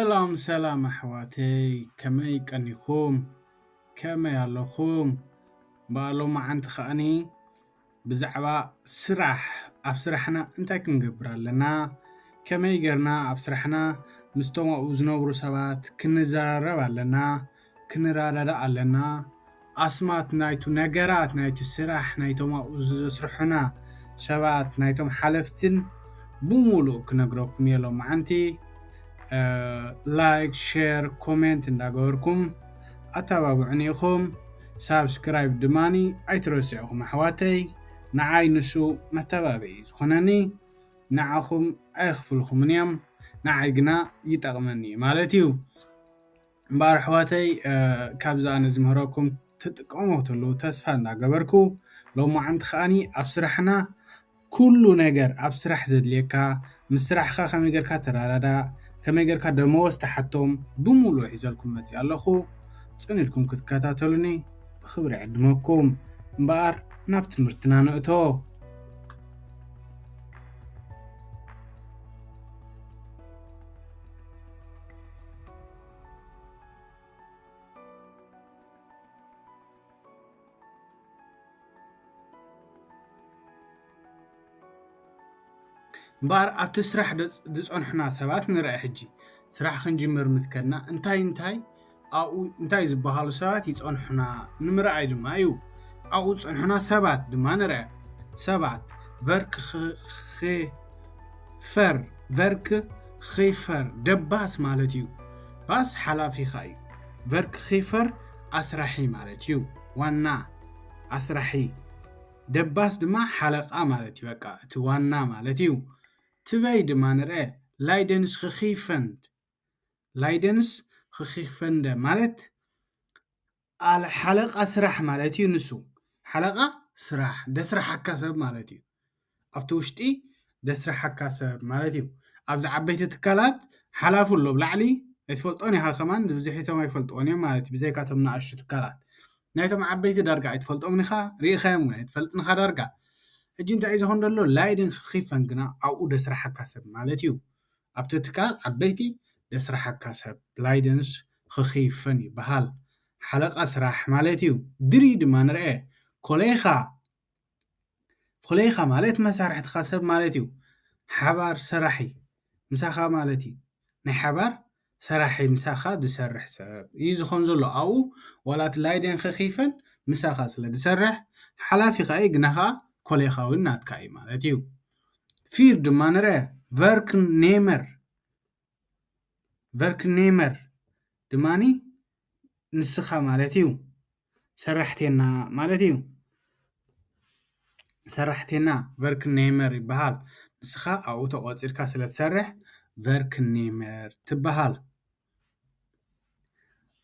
ሰላም ሰላም ኣሕዋተይ፣ ከመይ ቀኒኹም? ከመይ ኣለኹም? እምበኣር ሎማዓንቲ ከኣኒ ብዛዕባ ስራሕ፣ ኣብ ስራሕና እንታይ ክንገብር ኣለና? ከመይ ጌርና ኣብ ስራሕና ምስቶም ኣብኡ ዝነብሩ ሰባት ክንዘራረብ ኣለና? ክንረዳዳእ ኣለና? ኣስማት ናይቱ ነገራት፣ ናይቲ ስራሕ፣ ናይቶም ኣብኡ ዘስርሑና ሰባት፣ ናይቶም ሓለፍትን ብምሉእ ክነግረኩም እየ ሎማዓንቲ። ላይክ፣ ሼር፣ ኮሜንት እንዳገበርኩም ኣተባብዑኒ ኢኹም። ሳብስክራይብ ድማኒ ኣይትረስዑኹም ኣሕዋተይ። ንዓይ ንሱ መተባብዒ ዝኾነኒ፣ ንዓኹም ኣየኽፍልኹምን እዮም፣ ንዓይ ግና ይጠቕመኒ እዩ ማለት እዩ። እምበኣር ኣሕዋተይ፣ እ፣ ካብዚ ኣነ ዝምህረኩም ትጥቀሙ ትህልዉ ተስፋ እንዳገበርኩ፣ ሎማዓንቲ ከኣኒ ኣብ ስራሕና ኩሉ ነገር ኣብ ስራሕ ዘድልየካ፣ ምስ ስራሕኻ ከመይ ጌርካ ትረዳዳእ፣ ከመይ ጌርካ ደመወዝ ትሓቶም፣ ብምሉእ ሒዘልኩም መፂእ ኣለኹ። ጽን ኢልኩም ክትከታተሉኒ ብኽብሪ ዕድመኩም። እምበኣር ናብ ትምህርትና ንእቶ። እምበኣር ኣብቲ ስራሕ ዶ-፣ ዝጸንሑና ሰባት ንርአ። ሕጂ ስራሕ ክንጅምር ምስ ከድና እንታይ እንታይ ኣብኡ እንታይ ዝበሃሉ ሰባት ይጸንሑና ንምርኣይ ድማ እዩ። ኣብኡ ዝጸንሑና ሰባት ድማ ንርአ። ሰባት፣ ቨርክ ኽ-፣ ኽ-፣ ፈር፣ ቨርክ ኺፈር ደባስ ማለት እዩ። ባስ ሓላፊኻ እዩ። ቨርክ ኺፈር ኣስራሒ ማለት እዩ። ዋና ኣስራሒ። ደባስ ድማ ሓለቓ ማለት እዩ። በቃ እቲ ዋና ማለት እዩ። ትበይ ድማ ንርአ። ላይደንስ ኽኺፈንድ። ላይደንስ ኽኺፈንደ ማለት ኣል-፣ ሓለቓ ስራሕ ማለት እዩ። ንሱ ሓለቓ ስራሕ፣ ደስራሓካ ሰብ ማለት እዩ። ኣብቲ ውሽጢ ደስራሓካ ሰብ ማለት እዩ። ኣብዚ ዓበይቲ ትካላት ሓላፊ ኣሎ ብላዕሊ፣ ኣይትፈልጦን ኢኻ ከማን፣ ብዙሒቶም ኣይፈልጥዎን እዮም ማለት እዩ። ብዘይካቶም ንኣሽቱ ትካላት፣ ናይቶም ዓበይቲ ዳርጋ ኣይትፈልጦምን ኢኻ፣ ርኢኻዮም እውን ኣይትፈልጥን ኢኻ ዳርጋ። ሕጂ እንታይ እዩ ዝኾን ዘሎ? ላይደን ኽኺፈን ግና ኣብኡ ደስራሓካ ሰብ ማለት እዩ። ኣብቲ ትካል ዓበይቲ ደስራሓካ ሰብ ላይደንስ ኽኺፈን ይበሃል። ሓለቓ ስራሕ ማለት እዩ። ድሪ ድማ ንርአ። ኮሌኻ፣ ኮሌኻ ማለት መሳርሕትኻ ሰብ ማለት እዩ። ሓባር ሰራሒ ምሳኻ ማለት እዩ። ናይ ሓባር ሰራሒ ምሳኻ ዝሰርሕ ሰብ እዩ ዝኾን ዘሎ። ኣብኡ ዋላ እቲ ላይደን ኽኺፈን ምሳኻ ስለ ዝሰርሕ ሓላፊኻ እዩ፣ ግና ኸዓ ኮሌኻ እውን ናትካ እዩ ማለት እዩ። ፊር ድማ ንርአ። ቨርክኔመር፣ ቨርክኔመር ድማኒ ንስኻ ማለት እዩ። ሰራሕቴና ማለት እዩ። ሰራሕቴና ቨርክኔመር ይበሃል። ንስኻ ኣብኡ ተቖጺርካ ስለ ትሰርሕ ቨርክኔመር ትበሃል።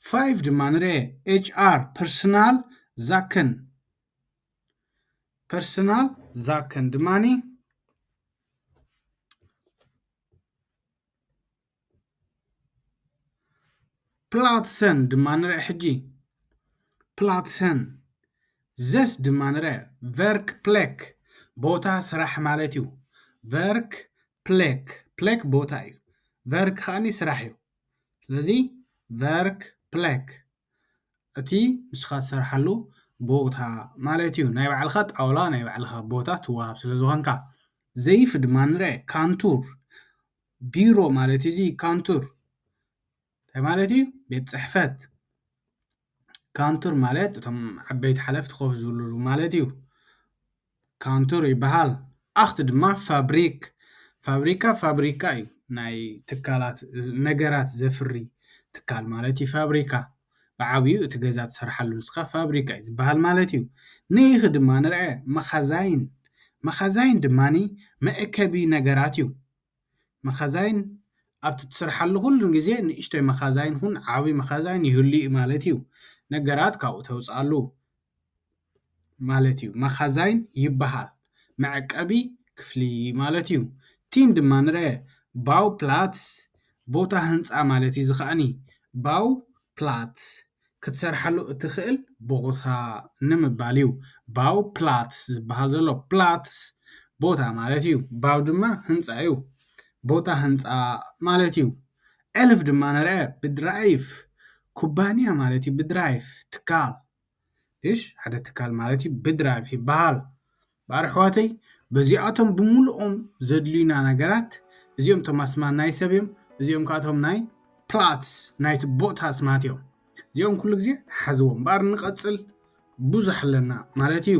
ፋይቭ ድማ ንርአ። ኤች ኣር፣ ፐርሰናል ዛከን። ፐርሰናል ዛከን ድማኒ ፕላትሰን ድማ ንርአ ሕጂ። ፕላትሰን። ዘስ ድማ ንርአ። ቨርክ ፕሌክ፣ ቦታ ስራሕ ማለት እዩ። ቨርክ ፕሌክ፣ ፕሌክ ቦታ እዩ። ቨርክ ከኣኒ ስራሕ እዩ። ስለዚ ቨርክ ፕሌክ እቲ ንስኻ ትሰርሓሉ ቦታ ማለት እዩ። ናይ ባዕልኻ ጣውላ፣ ናይ ባዕልኻ ቦታ ትወሃብ ስለ ዝኾንካ። ዘይፍ ድማ ንርአ። ካንቱር፣ ቢሮ ማለት እዚ ካንቱር እንታይ ማለት እዩ? ቤት ጽሕፈት። ካንቱር ማለት እቶም ዓበይቲ ሓለፍቲ ኮፍ ዝብልሉ ማለት እዩ። ካንቱር ይበሃል። ኣኽት ድማ ፋብሪክ። ፋብሪካ፣ ፋብሪካ እዩ። ናይ ትካላት፣ ነገራት ዘፍሪ ትካል ማለት እዩ ፋብሪካ። ብዓብዩ እቲ ገዛ ትሰርሓሉ ንስኻ ፋብሪካ እዩ ዝበሃል ማለት እዩ። ንይኽ ድማ ንርአ መኻዛይን። መኻዛይን ድማኒ መእከቢ ነገራት እዩ። መኻዛይን ኣብቲ ትሰርሓሉ ኩሉ ግዜ ንእሽተይ መኻዛይን ይኹን ዓብይ መኻዛይን ይህሉ እዩ ማለት እዩ። ነገራት ካብኡ ተውፅኣሉ ማለት እዩ። መኻዛይን ይበሃል። መዐቀቢ ክፍሊ ማለት እዩ። ቲን ድማ ንርአ። ባው ፕላትስ ቦታ ህንፃ ማለት እዩ። እዚ ከኣኒ ባው ፕላትስ ክትሰርሓሉ እትኽእል ቦታ ንምባል እዩ። ባው ፕላትስ ዝበሃል ዘሎ ፕላትስ ቦታ ማለት እዩ። ባው ድማ ህንፃ እዩ። ቦታ ህንፃ ማለት እዩ። Elf ድማ ንርአ፣ Bedrijf ኩባንያ ማለት እዩ። Bedrijf ትካል። እሽ ሓደ ትካል ማለት እዩ። Bedrijf ይበሃል። እምበኣር ኣሕዋተይ በዚኣቶም ብምልኦም ዘድልዩና ነገራት እዚኦም እቶም ኣስማት ናይ ሰብ እዮም። እዚኦም ከኣቶም ናይ plaats ናይቲ ቦታ ኣስማት እዮም። እዚኦም ኩሉ ግዜ ሓዝዎም። እምበኣር ንቐጽል ብዙሕ ኣለና ማለት እዩ።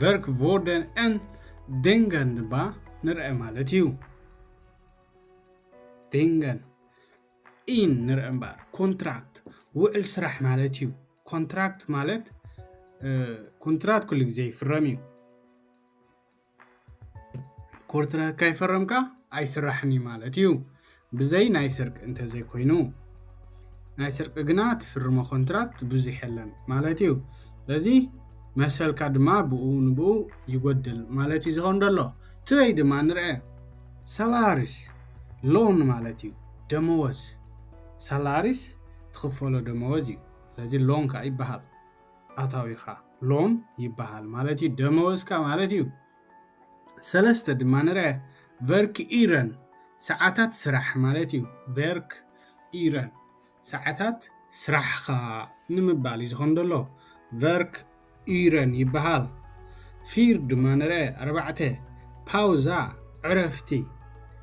Werkwoorden en dingen ድማ ንርአ ማለት እዩ። Dingen in ንርአ እምበኣር ኮንትራክት ውዕል ስራሕ ማለት እዩ። ኮንትራክት ማለት ኮንትራት ኩሉ ግዜ ይፍረም እዩ። ኮንትራት ካይፈረምካ ኣይስራሕን እዩ ማለት እዩ። ብዘይ ናይ ስርቂ እንተዘይኮይኑ ናይ ስርቂ ግና ትፍርሞ ኮንትራክት ብዙሕ የለን ማለት እዩ። ስለዚ መሰልካ ድማ ብኡ ንብኡ ይጎድል ማለት እዩ ዝኸውን ዘሎ። ትበይ ድማ ንርአ። Salaris ሎን ማለት እዩ። ደመወዝ። Salaris ትኽፈሎ ደመወዝ እዩ። ስለዚ ሎን ከዓ ይበሃል። ኣታዊኻ ሎን ይበሃል ማለት እዩ። ደመወዝካ ማለት እዩ። ሰለስተ ድማ ንርአ። Werkuren ሰዓታት ስራሕ ማለት እዩ። Werkuren ሰዓታት ስራሕኻ ንምባል እዩ ዝኾን ዘሎ። Werkuren ይበሃል። Vier ድማ ንርአ። ኣርባዕተ pauze ዕረፍቲ።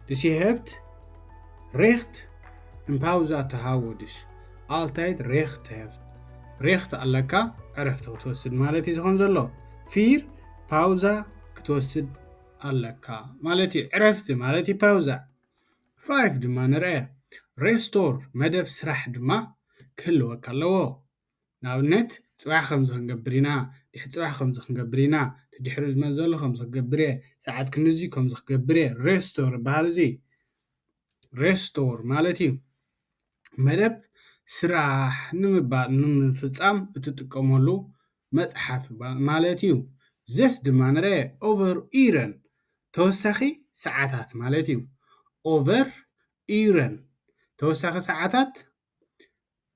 Dus je hebt recht een pauze te houden. Dus altijd recht te hebben. Recht ኣለካ ዕረፍቲ ክትወስድ ማለት እዩ ዝኾን ዘሎ። Vier pauze ክትወስድ ኣለካ ማለት እዩ። ዕረፍቲ ማለት እዩ pauze። Five ድማ ንርአ። Restore መደብ ስራሕ ድማ ክህልወካ ኣለዎ። ንኣብነት ጽባሕ ከምዚ ክንገብር ኢና፣ ድሕሪ ጽባሕ ከምዚ ክንገብር ኢና፣ ድሕሪ ዝመጽእ ዘሎ ከምዚ ክገብር እየ፣ ሰዓት ክንድዚ ከምዚ ክገብር እየ። Restore ይበሃል እዚ። Restore ማለት እዩ መደብ ስራሕ ንምባል ንምፍጻም እትጥቀመሉ መጽሓፍ ማለት እዩ። Zes ድማ ንርአ። Overuren ተወሳኺ ሰዓታት ማለት እዩ። Overuren ተወሳኺ ሰዓታት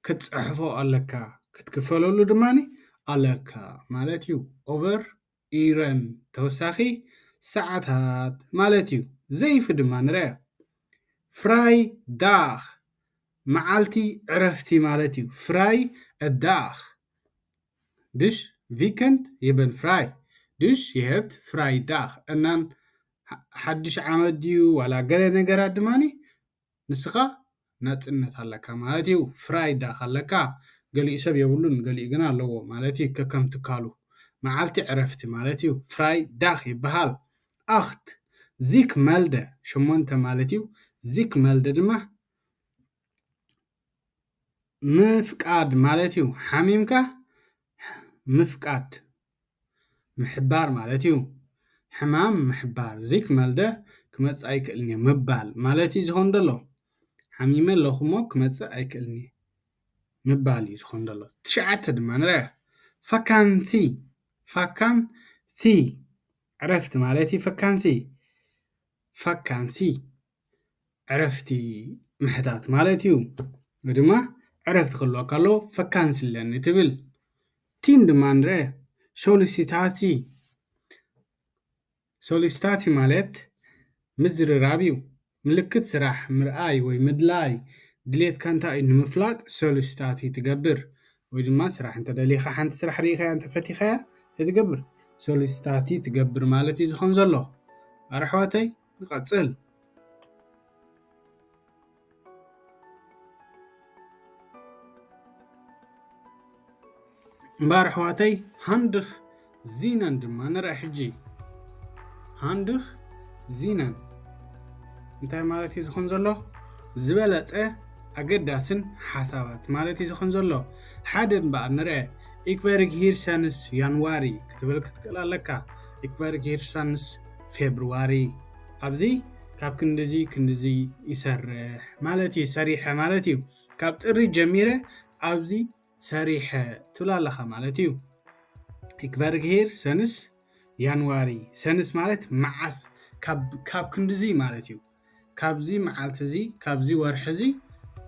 ክትጽሕፎ ኣለካ፣ ክትክፈለሉ ድማ ኣለካ ማለት እዩ። Overuren ተወሳኺ ሰዓታት ማለት እዩ። Zeven ድማ ንርአ። Vrije dag መዓልቲ ዕረፍቲ ማለት እዩ። Vrije dag። Dus weekend je bent vrij. Dus je hebt vrije dag. እናን ሓድሽ ዓመት ድዩ ዋላ ገለ ነገራት ድማ ንስኻ ናጽነት ኣለካ ማለት እዩ። Vrije dag ኣለካ። ገሊኡ ሰብ የብሉን፣ ገሊኡ ግን ኣለዎ ማለት እዩ። ከከም ትካሉ መዓልቲ ዕረፍቲ ማለት እዩ። Vrije dag ይበሃል። Acht ziekmelde ሸሞንተ ማለት እዩ። Ziekmelde ድማ ምፍቃድ ማለት እዩ። ሓሚምካ ምፍቃድ ምሕባር ማለት እዩ። ሕማም ምሕባር። Ziekmelde ክመጽእ ኣይክእልን እየ ምባል ማለት እዩ ዝኾን ዘሎ። ሓሚመ ኣለኹ እሞ ክመጽእ ኣይክእልን እየ ምባል እዩ ዝኾን ዘሎ። ትሽዓተ ድማ ንርአ። Vakantie። Vakantie ዕረፍቲ ማለት እዩ። Vakantie። Vakantie ዕረፍቲ ምሕታት ማለት እዩ። ወይ ድማ ዕረፍቲ ክህልወካ ኣለዎ። Vakantie ኣለኒ ትብል። Tien ድማ ንርአ። Sollicitatie። Sollicitatie ማለት ምዝርራብ እዩ። ምልክት ስራሕ ምርኣይ ወይ ምድላይ ድሌትካ እንታይ እዩ ንምፍላጥ sollicitatie ትገብር። ወይ ድማ ስራሕ እንተደሊኻ ሓንቲ ስራሕ ርኢኻያ እንተፈቲኻያ እንታይ ትገብር? Sollicitatie ትገብር ማለት እዩ ዝኾን ዘሎ። ኣረ ኣሕዋተይ ንቐጽል። እምበኣር ኣሕዋተይ handig zienen ድማ ንርአ ሕጂ። Handig zienen እንታይ ማለት እዩ ዝኾን ዘሎ? ዝበለጸ ኣገዳስን ሓሳባት ማለት እዩ ዝኾን ዘሎ። ሓደ እምበኣር ንርአ። Ik werk hier sinds januari ክትብል ክትክእል ኣለካ። Ik werk hier sinds februari። ኣብዚ ካብ ክንድዚ ክንድዚ ይሰርሕ ማለት እዩ። ሰሪሐ ማለት እዩ። ካብ ጥሪ ጀሚረ ኣብዚ ሰሪሐ ትብል ኣለኻ ማለት እዩ። Ik werk hier sinds ያንዋሪ፣ ሰንስ ማለት መዓስ፣ ካብ ክንድዚ ማለት እዩ። ካብዚ መዓልቲ እዚ፣ ካብዚ ወርሒ እዚ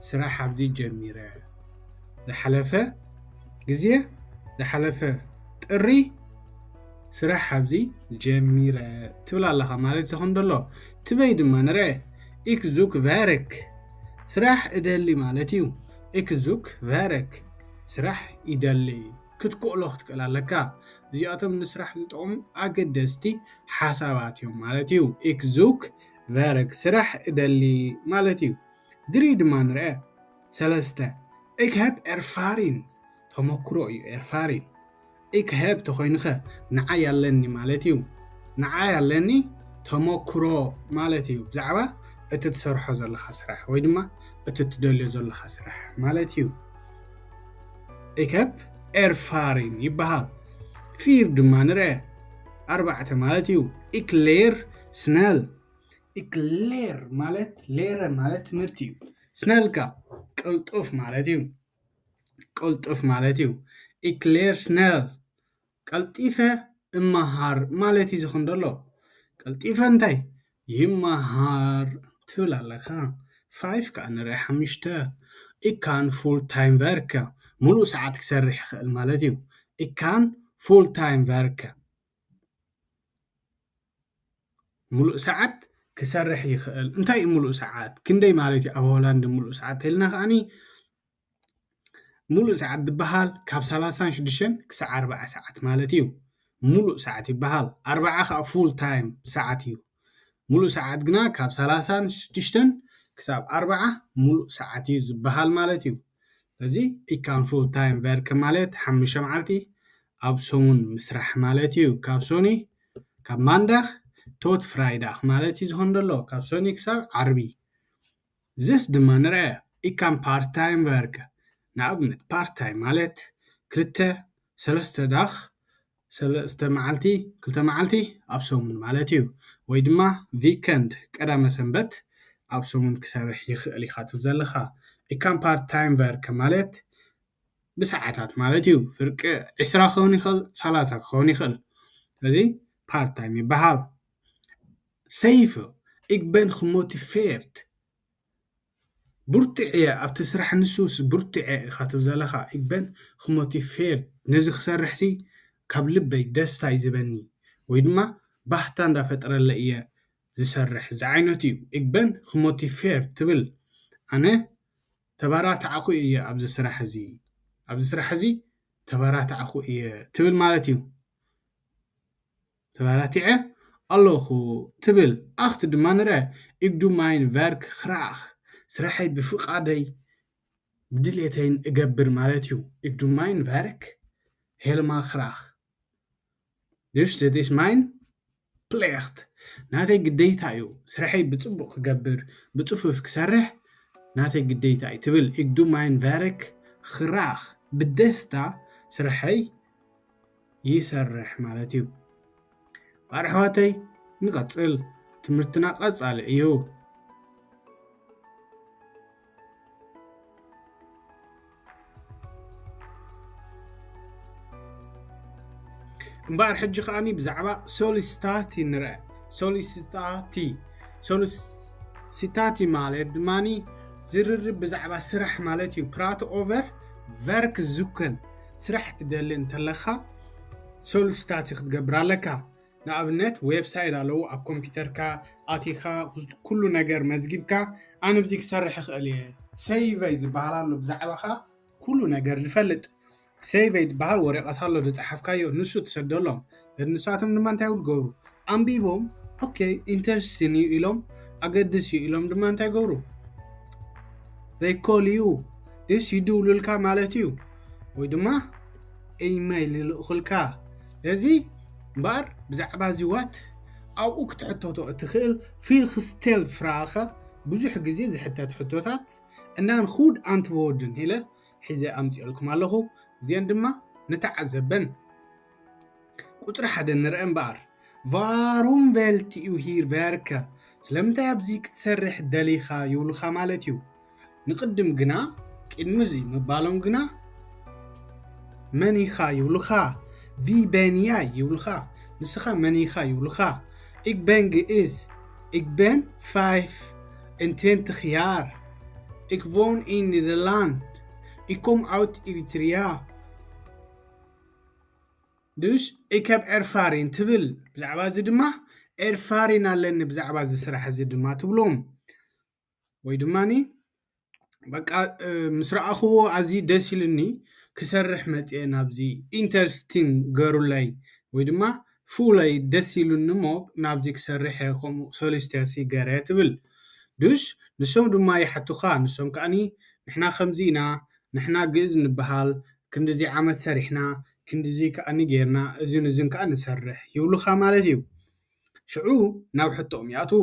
ስራሕ ኣብዚ ጀሚረ። ዝሓለፈ ግዜ፣ ዝሓለፈ ጥሪ ስራሕ ኣብዚ ጀሚረ ትብል ኣለኻ ማለት ዝኾን ደሎ። ትበይ ድማ ንርአ። ኢክ ዙክ ቨርክ፣ ስራሕ እደሊ ማለት እዩ። ኢክ ዙክ ቨርክ፣ ስራሕ ይደሊ። ክትክእሎ ክትክእል ኣለካ። እዚኣቶም ንስራሕ ዝጠቕሙ ኣገደስቲ ሓሳባት እዮም ማለት እዩ። ኢክ ዙክ ቨርክ፣ ስራሕ እደሊ ማለት እዩ። ድሪ ድማ ንርአ። ሰለስተ፣ ኢክ ሄብ ኤርፋሪን፣ ተመክሮ እዩ ኤርፋሪን። ኢክ ሄብ ተኾይኑኸ ንዓይ ኣለኒ ማለት እዩ። ንዓይ ኣለኒ ተመክሮ ማለት እዩ። ብዛዕባ እቲ ትሰርሖ ዘለኻ ስራሕ ወይ ድማ እቲ ትደልዮ ዘለኻ ስራሕ ማለት እዩ። ኢክ ሄብ ኤርፋሪን ይበሃል። ፊር ድማ ንርአ። ኣርባዕተ ማለት እዩ። ኢክ ሌር ስነል። ኢክ ሌር ማለት፣ ሌረ ማለት ትምህርቲ እዩ። ስነል ከ ቅልጡፍ ማለት እዩ። ቅልጡፍ ማለት እዩ። ኢክ ሌር ስነል፣ ቀልጢፈ እመሃር ማለት እዩ ዝኾን ደሎ። ቀልጢፈ እንታይ ይመሃር ትብል ኣለኻ። ፋይፍ ከኣ ንርአ። ሓሙሽተ፣ ኢክ ካን ፉል ታይም ቨርከ፣ ሙሉእ ሰዓት ክሰርሕ ይኽእል ማለት እዩ። ኢክ ካን ፉል ታይም ቨርከ፣ ሙሉእ ሰዓት ክሰርሕ ይኽእል። እንታይ እዩ ሙሉእ ሰዓት? ክንደይ ማለት እዩ ኣብ ሆላንድ ሙሉእ ሰዓት? ተልና ከኣኒ ሙሉእ ሰዓት ዝበሃል ካብ ሰላሳን ሽዱሽተን ክሳዕ ኣርባዓ ሰዓት ማለት እዩ። ሙሉእ ሰዓት ይበሃል። ኣርባዓ ከኣ ፉል ታይም ሰዓት እዩ። ሙሉእ ሰዓት ግና ካብ ሰላሳን ሽዱሽተን ክሳብ ኣርባዓ ሙሉእ ሰዓት እዩ ዝበሃል ማለት እዩ። ስለዚ ኢክ ካን ፉል ታይም ቨርከ ማለት ሓሙሽተ መዓልቲ ኣብ ሰሙን ምስራሕ ማለት እዩ። ካብ ሶኒ፣ ካብ ማንዳኽ ቶት ፍራይዳኽ ማለት እዩ ዝኾን ደሎ፣ ካብ ሶኒ ክሳብ ዓርቢ። ዝስ ድማ ንርአ። ኢክ ካን ፓርት ታይም ቨርከ፣ ንኣብነት ፓርት ታይም ማለት ክልተ ሰለስተ ዳኽ፣ ሰለስተ መዓልቲ፣ ክልተ መዓልቲ ኣብ ሰሙን ማለት እዩ። ወይ ድማ ቪከንድ፣ ቀዳመ ሰንበት ኣብ ሰሙን ክሰርሕ ይኽእል ኢኻ ትብል ዘለኻ። ኢክ ካን ፓርት ታይም ቨርከ ማለት ብሰዓታት ማለት እዩ። ፍርቂ ዕስራ ክኸውን ይኽእል፣ ሰላሳ ክኸውን ይኽእል። ስለዚ ፓርት ታይም ይበሃል። ሰይፍ፣ ኢክ በን ክሞቲፌርድ፣ ብርቱዕ እየ ኣብቲ ስራሕ፣ ንሱስ ብርቱዕ እየ ኢኻ ትብል ዘለኻ። ኢክ በን ክሞቲፌርድ፣ ነዚ ክሰርሕሲ ካብ ልበይ ደስታ እዩ ዝህበኒ፣ ወይ ድማ ባህታ እንዳፈጠረለ እየ ዝሰርሕ ዝዓይነቱ እዩ። ኢክ በን ክሞቲፌርድ ትብል፣ ኣነ ተባራታዕኹ እየ ኣብዚ ስራሕ እዚ፣ ኣብዚ ስራሕ እዚ ተባራታዕኹ እየ ትብል ማለት እዩ። ተባራቲዐ ኣለኹ ትብል። ኣኽት ድማ ንርአ። ኢክ ዱ ማይን ቨርክ ኽራኽ፣ ስራሐይ ብፍቓደይ ብድሌተይን እገብር ማለት እዩ። ኢክ ዱ ማይን ቨርክ ሄልማ ኽራኽ፣ ዱስ ዲት ኢስ ማይን ፕሌኽት፣ ናተይ ግዴታ እዩ። ስራሐይ ብጽቡቕ ክገብር፣ ብጽፉፍ ክሰርሕ ናተይ ግዴታ እዩ ትብል። ኢክ ዱ ማይን ቨርክ ኽራኽ፣ ብደስታ ስራሐይ ይሰርሕ ማለት እዩ። ባር ኣሕዋተይ፣ ንቐጽል። ትምህርትና ቀጻሊ እዩ። እምበኣር ሕጂ ከኣኒ ብዛዕባ ሶሊስታቲ ንርአ። ሶሊስታቲ፣ ሶሊስታቲ ማለት ድማኒ ዝርርብ ብዛዕባ ስራሕ ማለት እዩ። ፕራት ኦቨር ቨርክ ዙከን፣ ስራሕ ትደሊ እንተለኻ ሶሊስታቲ ክትገብር ኣለካ። ንኣብነት ዌብሳይት ኣለዉ፣ ኣብ ኮምፒውተርካ ኣቲኻ ኩሉ ነገር መዝጊብካ፣ ኣነ ብዚ ክሰርሕ እኽእል እየ፣ ሰይቨይ ዝበሃል ኣሎ፣ ብዛዕባኻ ኩሉ ነገር ዝፈልጥ። ሰይቨይ ዝበሃል ወረቐት ኣሎ ዝጸሓፍካዮ፣ ንሱ ትሰደሎም። ንሳቶም ድማ እንታይ ይብሉ ገብሩ? ኣንቢቦም፣ ኦኬ፣ ኢንተረስቲንግ እዩ ኢሎም፣ ኣገድስ እዩ ኢሎም ድማ እንታይ ገብሩ? They call you፣ ደስ ይድውሉልካ ማለት እዩ። ወይ ድማ ኢሜይል ይልእኹልካ። ስለዚ እምበኣር ብዛዕባ እዚ ዋት ኣብኡ ክትሕተቶ እትኽእል ፊልክስቴል ፍራኸ ብዙሕ ግዜ ዝሕተት ሕቶታት እናን ኹድ ኣንትዎርድን ኢለ ሒዘ ኣምፅኦልኩም ኣለኹ። እዚአን ድማ ንተዓዘበን። ቁፅሪ ሓደ ንርአ እምበኣር። ቫሩም ቨልት ዩ ሂር ቨርከ፣ ስለምንታይ ኣብዚ ክትሰርሕ ደሊኻ ይብሉኻ ማለት እዩ። ንቕድም ግና፣ ቅድሚ እዚ ምባሎም ግና፣ መን ኢኻ ይብሉኻ፣ ቪ በን ያይ ይብሉኻ። ንስኻ መን ኢኻ ይብሉኻ። Ik ben Geïs. Ik ben vijfentwintig jaar. Ik woon in Nederland. Ik kom uit Eritrea. Dus ik heb ervaring ትብል። ብዛዕባ እዚ ድማ ervaring ኣለኒ ብዛዕባ እዚ ስራሕ እዚ ድማ ትብሎም። ወይ ድማ በቃ ምስ ረኣኽዎ ኣዝዩ ደስ ኢሉኒ ክሰርሕ መፅአ ናብዚ ኢንተረስቲንግ ገሩለይ ወይ ድማ ፉለይ ደስ ኢሉኒ እሞ ናብዚ ክሰርሕ እየ ከምኡ ሰሉስቲያሲ ገረ ትብል። ዱሽ ንሶም ድማ ይሓቱኻ። ንሶም ከዓኒ ንሕና ከምዚ ኢና፣ ንሕና ግእዝ ንበሃል፣ ክንድዚ ዓመት ሰሪሕና፣ ክንድዚ ከዓኒ ጌርና፣ እዝን እዝን ከዓ ንሰርሕ ይብሉኻ ማለት እዩ። ሽዑ ናብ ሕቶኦም ይኣትዉ።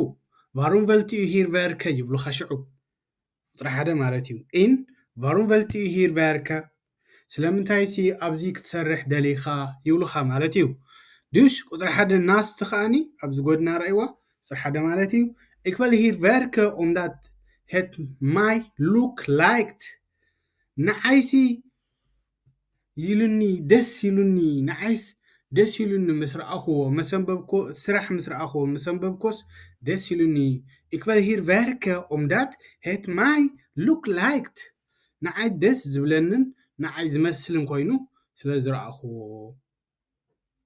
Waarom wilt u hier werken ይብሉኻ ሽዑ። ቁፅሪ ሓደ ማለት እዩ። In waarom wilt u hier werken? ስለምንታይ ሲ ኣብዚ ክትሰርሕ ደሊኻ ይብሉኻ ማለት እዩ። ዱሽ ቁፅሪ ሓደ ናስቲ ከዓኒ ኣብዚ ጎድና ረእይዋ ቁፅሪ ሓደ ማለት እዩ። Ik wil hier werken omdat het mij leuk lijkt. ንዓይሲ ኢሉኒ ደስ ኢሉኒ ንዓይስ ደስ ኢሉኒ ምስ ረኣኽዎ መሰንበብኮ እቲ ስራሕ ምስ ረኣኽዎ መሰንበብኮስ ደስ ኢሉኒ። Ik wil hier werken omdat het mij leuk lijkt. ንዓይ ደስ ዝብለንን ንዓይ ዝመስልን ኮይኑ ስለ ዝረኣኽዎ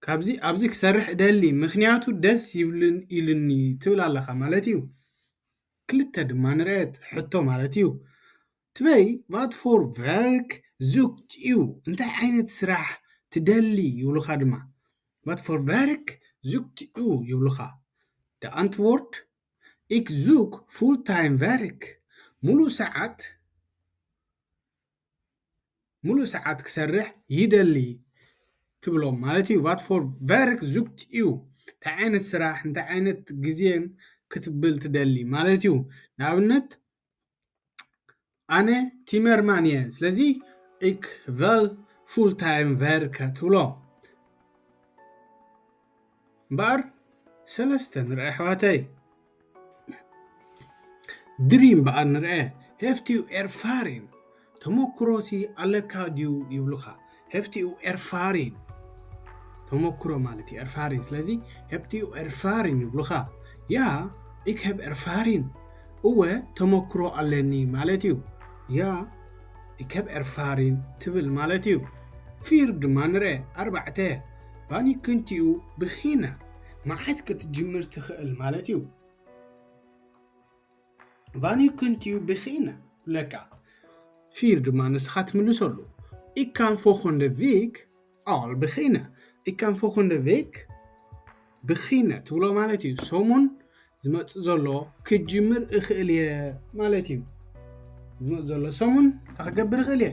ካብዚ ኣብዚ ክሰርሕ እደሊ ምኽንያቱ ደስ ይብልን ኢሉኒ ትብል ኣለኻ ማለት እዩ። ክልተ ድማ ንርአት ሕቶ ማለት እዩ። Twee, wat voor werk zoekt u? እንታይ ዓይነት ስራሕ ትደሊ ይብሉኻ ድማ። Wat voor werk zoekt u ይብሉኻ። De antwoord, ik zoek fulltime werk. ሙሉእ ሰዓት ሙሉእ ሰዓት ክሰርሕ ይደሊ ትብሎም ማለት እዩ። Wat voor werk zoekt u? እንታይ ዓይነት ስራሕ እንታይ ዓይነት ግዜን ክትብል ትደሊ ማለት እዩ። ንኣብነት ኣነ ቲመርማን እየ፣ ስለዚ ik wil fulltime werken ትብሎ። እምበኣር ሰለስተ ንርአ ኣሕዋተይ። ድሪ እምበኣር ንርአ። Heeft u ervaring? ተመክሮሲ ኣለካ ድዩ ይብሉኻ። Heeft u ervaring? ተመክሮ ማለት እዩ ervaring። ስለዚ Heeft u ervaring ይብሉኻ። Ja, ik heb ervaring. እወ ተመክሮ ኣለኒ ማለት እዩ። Ja, ik heb ervaring ትብል ማለት እዩ። Vier ድማ ንርአ። ኣርባዕተ፣ Wanneer kunt u beginnen? መዓስ ክትጅምር ትኽእል ማለት እዩ። Wanneer kunt u beginnen? ይብለካ። Vier ድማ ንስኻ ትምልሰሉ። Ik kan volgende week al beginnen. Ik kan volgende week beginnen ትብሎ ማለት እዩ። ሰሙን ዝመጽእ ዘሎ ክጅምር እኽእል እየ ማለት እዩ። ዝመጽእ ዘሎ ሰሙን እንታይ ክገብር እኽእል እየ?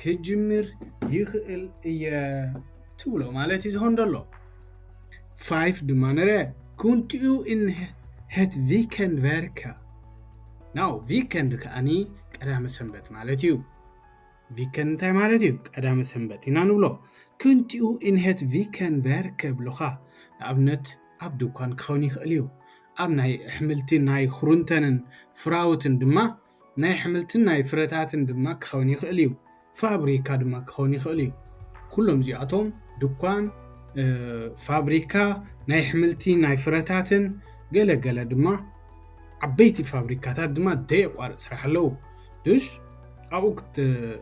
ክጅምር ይኽእል እየ ትብሎ ማለት እዩ ዝኾን ዘሎ። Vijf ድማ ንርአ። Kunt u in het weekend werken? Now weekend ከዓኒ ቀዳመ ሰንበት ማለት እዩ። Weekend እንታይ ማለት እዩ? ቀዳመ ሰንበት ኢና ንብሎ። Kunt u in het weekend werken ይብሉኻ። ንኣብነት ኣብ ድኳን ክኸውን ይኽእል እዩ። ኣብ ናይ ኣሕምልቲ ናይ ክሩንተንን ፍራውትን ድማ ናይ ኣሕምልትን ናይ ፍረታትን ድማ ክኸውን ይኽእል እዩ። ፋብሪካ ድማ ክኸውን ይኽእል እዩ። ኩሎም እዚኣቶም ድኳን፣ ፋብሪካ ናይ ኣሕምልቲ ናይ ፍረታትን ገለገለ ድማ ዓበይቲ ፋብሪካታት ድማ ደየቋርፅ ስራሕ ኣለዉ። ድሽ ኣብኡ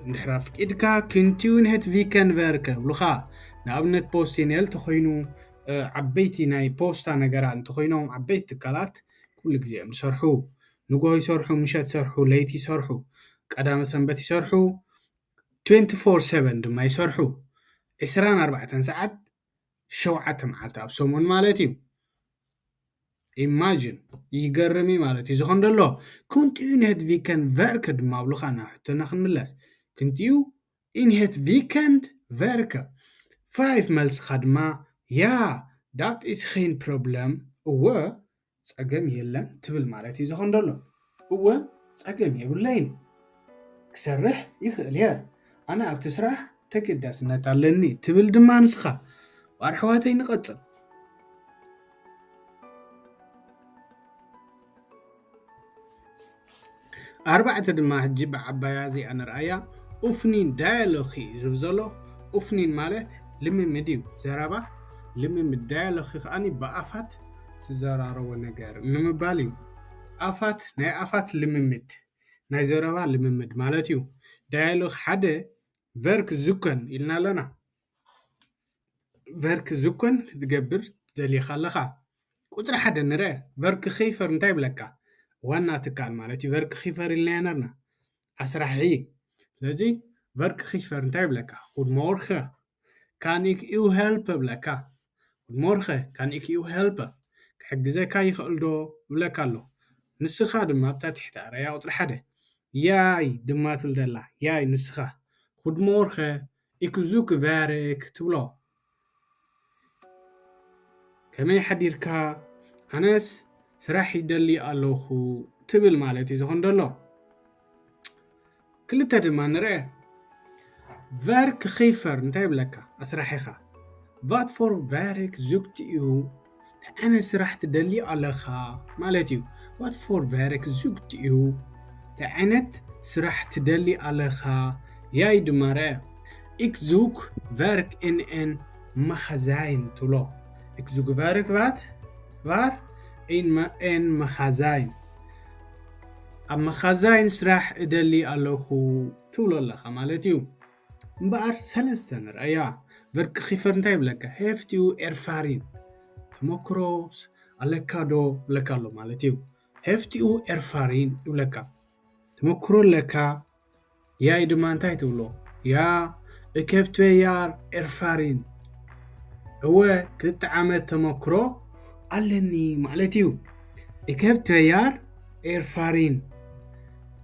እንድሕር ኣፍቂድካ ክንቲውን ሄት ቪከን ቨርከ ይብሉኻ። ንኣብነት ፖስቴኔል ተኾይኑ ዓበይቲ ናይ ፖስታ ነገራት እንተኾይኖም ዓበይቲ ትካላት ኩሉ ግዜ እዮም ዝሰርሑ። ንጎ ይሰርሑ፣ ምሸት ይሰርሑ፣ ለይቲ ይሰርሑ፣ ቀዳመ ሰንበት ይሰርሑ፣ ትዌንቲ ፎር ሰቨን ድማ ይሰርሑ። ዕስራን ኣርባዕተን ሰዓት ሸውዓተ መዓልቲ ኣብ ሰሙን ማለት እዩ። ኢማጂን ይገርም እዩ ማለት እዩ ዝኾን ደሎ። ኩንቲኡ ኢንሄት ቪከን ቨርከ ድማ ኣብሉኻ ናብ ሕቶና ክንምለስ። ኩንቲኡ ኢንሄት ቪከንድ ቨርከ ፋይቭ መልስኻ ድማ ያ ዳት ኢስ ኸይን ፕሮብለም እወ ጸገም የለን ትብል ማለት እዩ ዝኾን ደሎ። እወ ጸገም የብለይን ክሰርሕ ይኽእል እየ ኣነ ኣብቲ ስራሕ ተገዳስነት ኣለኒ ትብል ድማ ንስኻ። ኣሕዋተይ ንቐጽል። ኣርባዕተ ድማ ሕጂ ብዓባያ እዚኣ ንርኣያ። ኡፍኒን ዳያሎግ እዩ ዝብል ዘሎ። ኡፍኒን ማለት ልምምድ እዩ ዘረባ። ልምምድ ዳያሎግ ከዓኒ ብኣፋት ትዘራረቦ ነገር ንምባል እዩ። ኣፋት ናይ ኣፋት ልምምድ ናይ ዘረባ ልምምድ ማለት እዩ። ዳያሎግ ሓደ ቨርክ ዝኮን ኢልና ኣለና። ቨርክ ዝኮን ክትገብር ደሊኻ ኣለኻ። ቁፅሪ ሓደ ንረ ቨርክ ኺፈር እንታይ ይብለካ? ዋና ትካል ማለት እዩ። ቨርክ ኺፈር ኢልና ነርና ኣስራሒ። ስለዚ ቨርክ ኺፈር እንታይ ይብለካ? Goedemorgen, kan ik u helpen? ይብለካ። Goedemorgen, kan ik u helpen? ክሕግዘካ ይኽእል ዶ? ይብለካ ኣሎ። ንስኻ ድማ ኣብታ ትሕቲ ኣረያ ቁፅሪ ሓደ ያይ ድማ ትብል ደላ ያይ ንስኻ Goedemorgen, ik zoek werk ትብሎ። ከመይ ሓዲርካ? ኣነስ ስራሕ ይደሊ ኣለኹ ትብል ማለት እዩ ዝኾን ደሎ። ክልተ ድማ ንርአ። ቨርክ ኺፈር እንታይ ይብለካ? ኣስራሒኻ። Wat voor werk zoekt u? እንታይ ዓይነት ስራሕ ትደሊ ኣለኻ ማለት እዩ። Wat voor werk zoekt u? እንታይ ዓይነት ስራሕ ትደሊ ኣለኻ? ያይ ድማ ርአ። Ik zoek werk in een magazijn ትብሎ። Ik zoek werk wat? Waar? In een magazijn. ኣብ መኻዛይን ስራሕ እደሊ ኣለኹ ትብሎ ኣለኻ ማለት እዩ። እምበኣር ሰለስተ ንርኣያ። ቨርክ ኺፈር እንታይ ይብለካ? Heeft u ervaring? ተመክሮስ ኣለካ ዶ? ይብለካ ኣሎ ማለት እዩ። Heeft u ervaring? ይብለካ። ተመክሮ ኣለካ? ያይ ድማ እንታይ ትብሎ? Ja, ik heb twee jaar ervaring. እወ፣ ክልተ ዓመት ተመክሮ ኣለኒ ማለት እዩ። Ik heb twee jaar ervaring.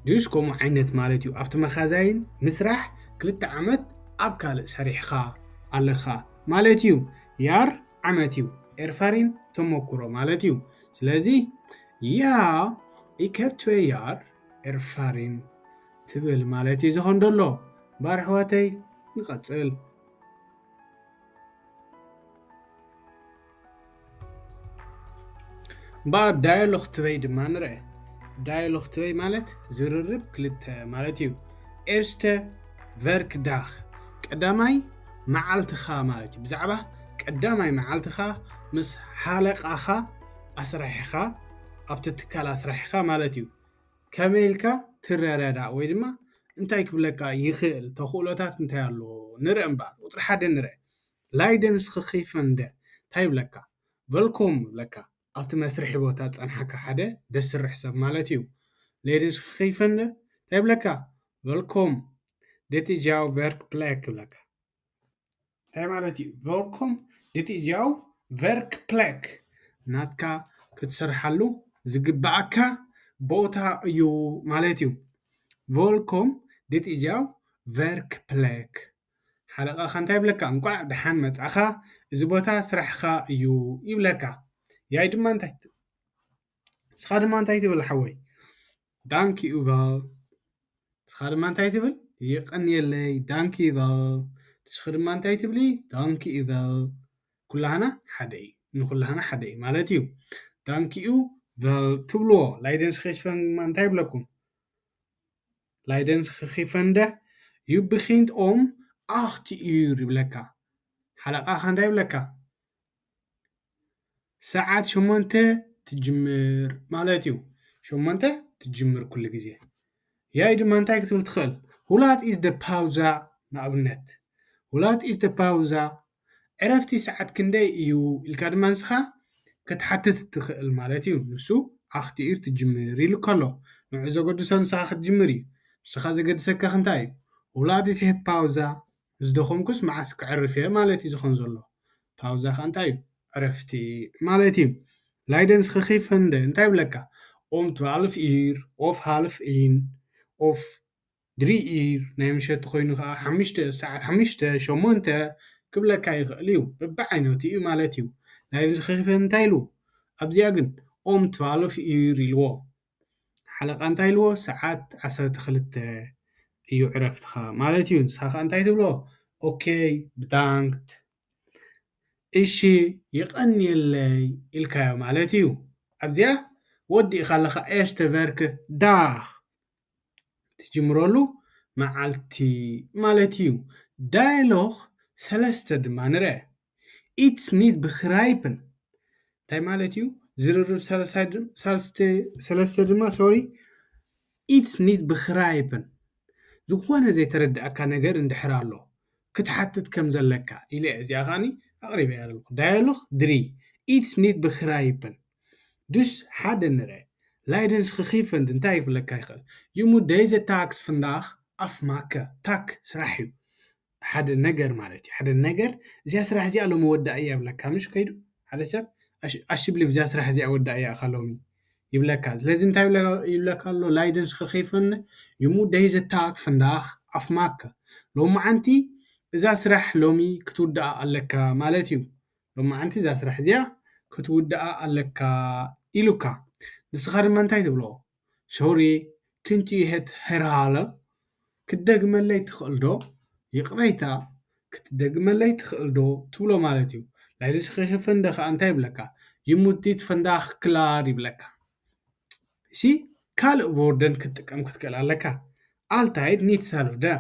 ድዩስ ከምኡ ዓይነት ማለት እዩ። ኣብቲ መኻዛይን ምስራሕ ክልተ ዓመት ኣብ ካልእ ሰሪሕኻ ኣለኻ ማለት እዩ። ያር ዓመት እዩ። ኤርፋሪን ተመክሮ ማለት እዩ። ስለዚ ja, ik heb twee jaar ervaring ትብል ማለት እዩ ዝኾን ደሎ። እምበኣር ኣሕዋተይ ንቐጽል። እምበኣር ዳያሎግ ትበይ ድማ ንርአ። ዳያሎግ ትበይ ማለት ዝርርብ ክልተ ማለት እዩ። ኤርስተ ቨርክ ዳኽ ቀዳማይ መዓልትኻ ማለት እዩ። ብዛዕባ ቀዳማይ መዓልትኻ ምስ ሓለቓኻ ኣስራሒኻ ኣብቲ ትካል ኣስራሒኻ ማለት እዩ። ከመይ ኢልካ ትረዳዳእ ወይ ድማ እንታይ ክብለካ ይኽእል፣ ተኽእሎታት እንታይ ኣለዎ ንርአ እምበኣር። ቁፅሪ ሓደ ንርአ። ላይደንስ ክኺፈንደ እንታይ ይብለካ? ቨልኮም ይብለካ። ኣብቲ መስርሒ ቦታ ዝፀንሓካ ሓደ ደስርሕ ሰብ ማለት እዩ። ሌድንስ ክኺፈንደ እንታይ ይብለካ? ቨልኮም ዴት ኢዝ ጃው ቨርክ ፕሌክ ይብለካ። እንታይ ማለት እዩ? ቨልኮም ዴት ኢዝ ጃው ቨርክ ፕሌክ ናትካ ክትሰርሓሉ ዝግብኣካ ቦታ እዩ ማለት እዩ። ቨልኮም ዴት ኢዝ ጃው ቨርክ ፕሌክ ሓለቓኻ እንታይ ይብለካ? እንቋዕ ደሓን መጻኻ፣ እዚ ቦታ ስራሕኻ እዩ ይብለካ። ያይ ድማ እንታይ ንስኻ ድማ እንታይ ትብል ሓወይ? ዳንክ ዩ ቨል። ንስኻ ድማ እንታይ ትብል? ይቐንየለይ፣ ዳንክ ዩ ቨል። ንስኺ ድማ እንታይ ትብሊ? ዳንክ ዩ ቨል። ኩላህና ሓደ እዩ፣ ንኩላህና ሓደ እዩ ማለት እዩ። ዳንክ ዩ ቨል ትብልዎ። ላይደንስ ኺፈን ድማ እንታይ ይብለኩም? ላይደንስ ኺፈንደ ዩ ብኺንት ኦም ኣኽቲ ዩር ይብለካ። ሓለቓኻ እንታይ ይብለካ? ሰዓት ሸሞንተ ትጅምር ማለት እዩ። ሸሞንተ ትጅምር ኩሉ ግዜ። ያይ ድማ እንታይ ክትብል ትኽእል? ሁላት ኢዝ ደ ፓውዛ ንኣብነት። ሁላት ኢዝ ደ ፓውዛ ዕረፍቲ ሰዓት ክንደይ እዩ ኢልካ ድማ ንስኻ ክትሓትት ትኽእል ማለት እዩ። ንሱ ኣኽቲ ዩር ትጅምር ኢሉ ከሎ ንዑ ዘገድሶ ንስኻ ክትጅምር እዩ። ንስኻ ዘገድሰካ እንታይ እዩ? ሁላት ኢዝ ሄት ፓውዛ ዝደኸምኩስ መዓስ ክዕርፍ እየ ማለት እዩ ዝኾን ዘሎ። ፓውዛ ከ እንታይ እዩ? ዕረፍቲ ማለት እዩ። ላይደንስ ክኺፈንደ እንታይ ይብለካ? ኦም ትዋልፍ ኢር ኦፍ ሃልፍ ኢን ኦፍ ድሪ ኢር ናይ ምሸት ኮይኑ ከዓ ሓሙሽተ ሰዓት ሓሙሽተ ሸሞንተ ክብለካ ይኽእል እዩ። በብዓይነቱ እዩ ማለት እዩ። ላይደንስ ክኺፈንደ እንታይ ኢሉ? ኣብዚኣ ግን ኦም ትዋልፍ ኢር ኢልዎ። ሓለቓ እንታይ ኢልዎ? ሰዓት ዓሰርተ ክልተ እዩ ዕረፍትኻ ማለት እዩ። ንስኻ ከ እንታይ ትብሎ? ኦኬ ብዳንክት እሺ ይቐንየለይ ኢልካዮ ማለት እዩ። ኣብዚኣ ወዲእኻ ኣለኻ ኤርሽተ ቨርክ ዳኽ ትጅምረሉ መዓልቲ ማለት እዩ። ዳይሎግ ሰለስተ ድማ ንርአ። It's nicht begrijpen እንታይ ማለት እዩ? ዝርርብ ሰለስተ ድማ ሶሪ It's nicht begrijpen ዝኾነ ዘይተረዳእካ ነገር እንድሕር ኣሎ ክትሓትት ከም ዘለካ ኢለ እዚኣ ከዓኒ ኣቕሪበያ ኣለኹ። ዳያሎግ ድሪ It's nicht begrijpen Dus ሓደ ንረ Leidensgegevend እንታይ ክብለካ ይኽእል? You moet deze taak vandaag afmaken. ታክ ስራሕ እዩ። ሓደ ነገር ማለት እዩ። ሓደ ነገር እዚኣ ስራሕ እዚኣ ሎሚ ወዳእ እያ ይብለካ። ምሽ ከይዱ ሓደ ሰብ ኣሽብሊፍ እዚኣ ስራሕ እዚኣ ወዳእ እያ እኻ ሎሚ ይብለካ። ስለዚ እንታይ ይብለካ ኣሎ? Leidensgegevend You moet deze taak vandaag afmaken. ሎማዓንቲ እዛ ስራሕ ሎሚ ክትውድኣ ኣለካ ማለት እዩ። ሎማዓንቲ እዛ ስራሕ እዚኣ ክትውድኣ ኣለካ ኢሉካ። ንስኻ ድማ እንታይ ትብሎ? Sorry, kunt u het herhalen? ክትደግመለይ ትኽእል ዶ? ይቕሬታ ክትደግመለይ ትኽእል ዶ ትብሎ ማለት እዩ። Leidensgegevend ከዓ እንታይ ይብለካ? Je moet dit vandaag klaar ይብለካ። እሺ ካልእ woorden ክትጥቀም ክትክእል ኣለካ። Altijd niet hetzelfde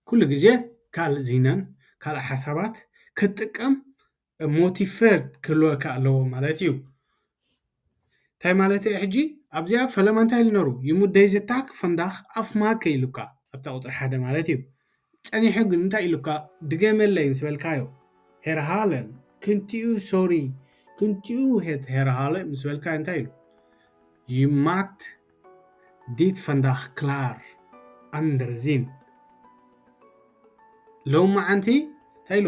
ኩሉ ግዜ ካልእ ዚነን ካልእ ሓሳባት ክትጥቀም motiveerd ክህልወካ ኣለዎ ማለት እዩ። እንታይ ማለት እዩ ሕጂ ኣብዚኣ ፈለማ እንታይ ኢሉ ነሩ? You moet deze taak vandaag afmaken ኢሉካ ኣብታ ቁፅሪ ሓደ ማለት እዩ። ፀኒሑ ግን እንታይ ኢሉካ? ድገመለይ ምስ በልካዮ herhalen Kunt u sorry Kunt u het herhalen ምስ በልካዮ እንታይ ኢሉ? Je maakt dit vandaag klaar andere zin ሎማዓንቲ እንታይ ኢሉ?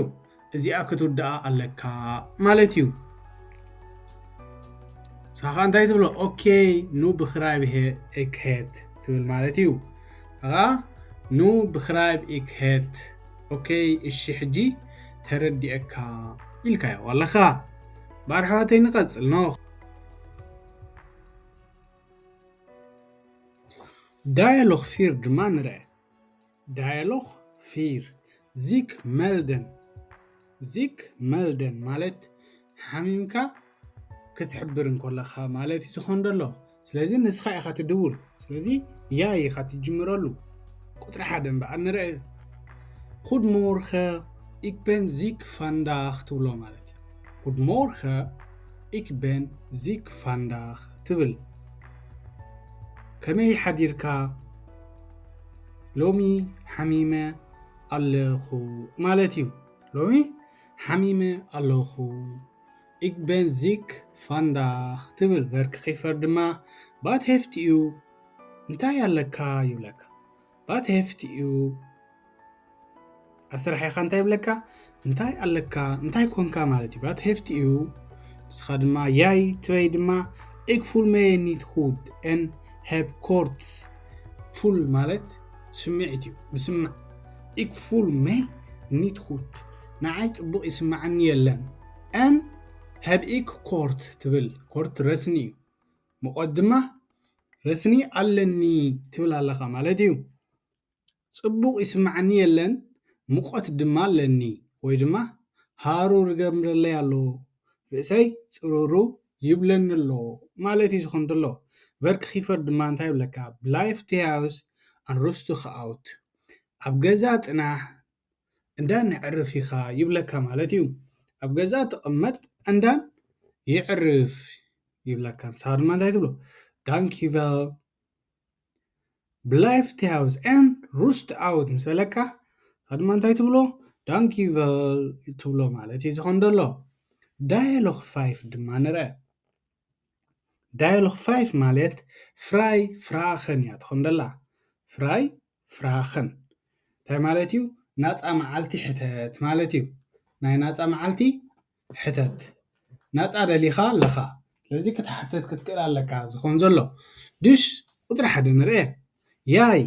እዚኣ ክትውድኣ ኣለካ ማለት እዩ። ንስኻ እንታይ ትብሎ? Okay, nu begrijp ik het ትብል ማለት እዩ። ኸዓ nu begrijp ik het Okay, እሺ ሕጂ ተረዲኤካ ኢልካዮ ኣለኻ። ባር ኣሕዋተይ ንቐጽል ኖ Dialoog vier ድማ ንርአ። Dialoog vier Ziek melden Ziek melden ማለት ሓሚምካ ክትሕብር እንከለኻ ማለት እዩ ዝኾን ዘሎ። ስለዚ ንስኻ ኢኻ ትድውል። ስለዚ jij ኢኻ ትጅምረሉ። ቁፅሪ ሓደ እምበኣር ንርአ። Goedemorgen, ik ben ziek vandaag ትብሎ ማለት እዩ። Goedemorgen, ik ben ziek vandaag ትብል። ከመይ ሓዲርካ? ሎሚ ሓሚመ ኣለኹ ማለት እዩ። ሎሚ ሓሚመ ኣለኹ። Ik ben ziek vandaag ትብል። Werkgever ድማ wat heeft u እንታይ ኣለካ ይብለካ። Wat heeft u ኣብ ስራሕ ኢኻ እንታይ ይብለካ? እንታይ ኣለካ እንታይ ኮንካ ማለት እዩ። Wat heeft u ንስኻ ድማ jij ትበይ ድማ ik voel mij niet goed en heb koorts voel ማለት ስምዒት እዩ ምስማዕ። Ik voel mij niet goed ንዓይ ፅቡቕ ይስማዓኒ የለን። En heb ik koorts ትብል። Koorts ረስኒ እዩ። ሙቐት ድማ ረስኒ ኣለኒ ትብል ኣለኻ ማለት እዩ። ፅቡቕ ይስማዓኒ የለን፣ ሙቐት ድማ ኣለኒ ወይ ድማ ሃሩር ይገብረለይ ኣሎ፣ ርእሰይ ፅሩሩ ይብለኒ ኣሎ ማለት እዩ ዝኾን ዘሎ። Werkgever ድማ እንታይ ይብለካ? Blijf thuis en rust u uit ኣብ ገዛ ፅናሕ እንዳን ኣዕርፍ ኢኻ ይብለካ ማለት እዩ። ኣብ ገዛ ተቐመጥ እንዳን የዕርፍ ይብለካ። ንስኻ ድማ እንታይ ትብሎ? Dank u wel Blijf thuis en rust uit ምስ በለካ ድማ እንታይ ትብሎ? Dank u wel ትብሎ ማለት እዩ ዝኾን ዘሎ። Dialoog vijf ድማ ንርአ። Dialoog vijf ማለት Vrij vragen እያ ትኾን ደላ። Vrij vragen እንታይ ማለት እዩ? ናፃ መዓልቲ ሕተት ማለት እዩ። ናይ ናፃ መዓልቲ ሕተት ናፃ ደሊኻ ኣለኻ። ስለዚ ክትሓትት ክትክእል ኣለካ ዝኾን ዘሎ። Dus ቁፅሪ ሓደ ንርአ። Jij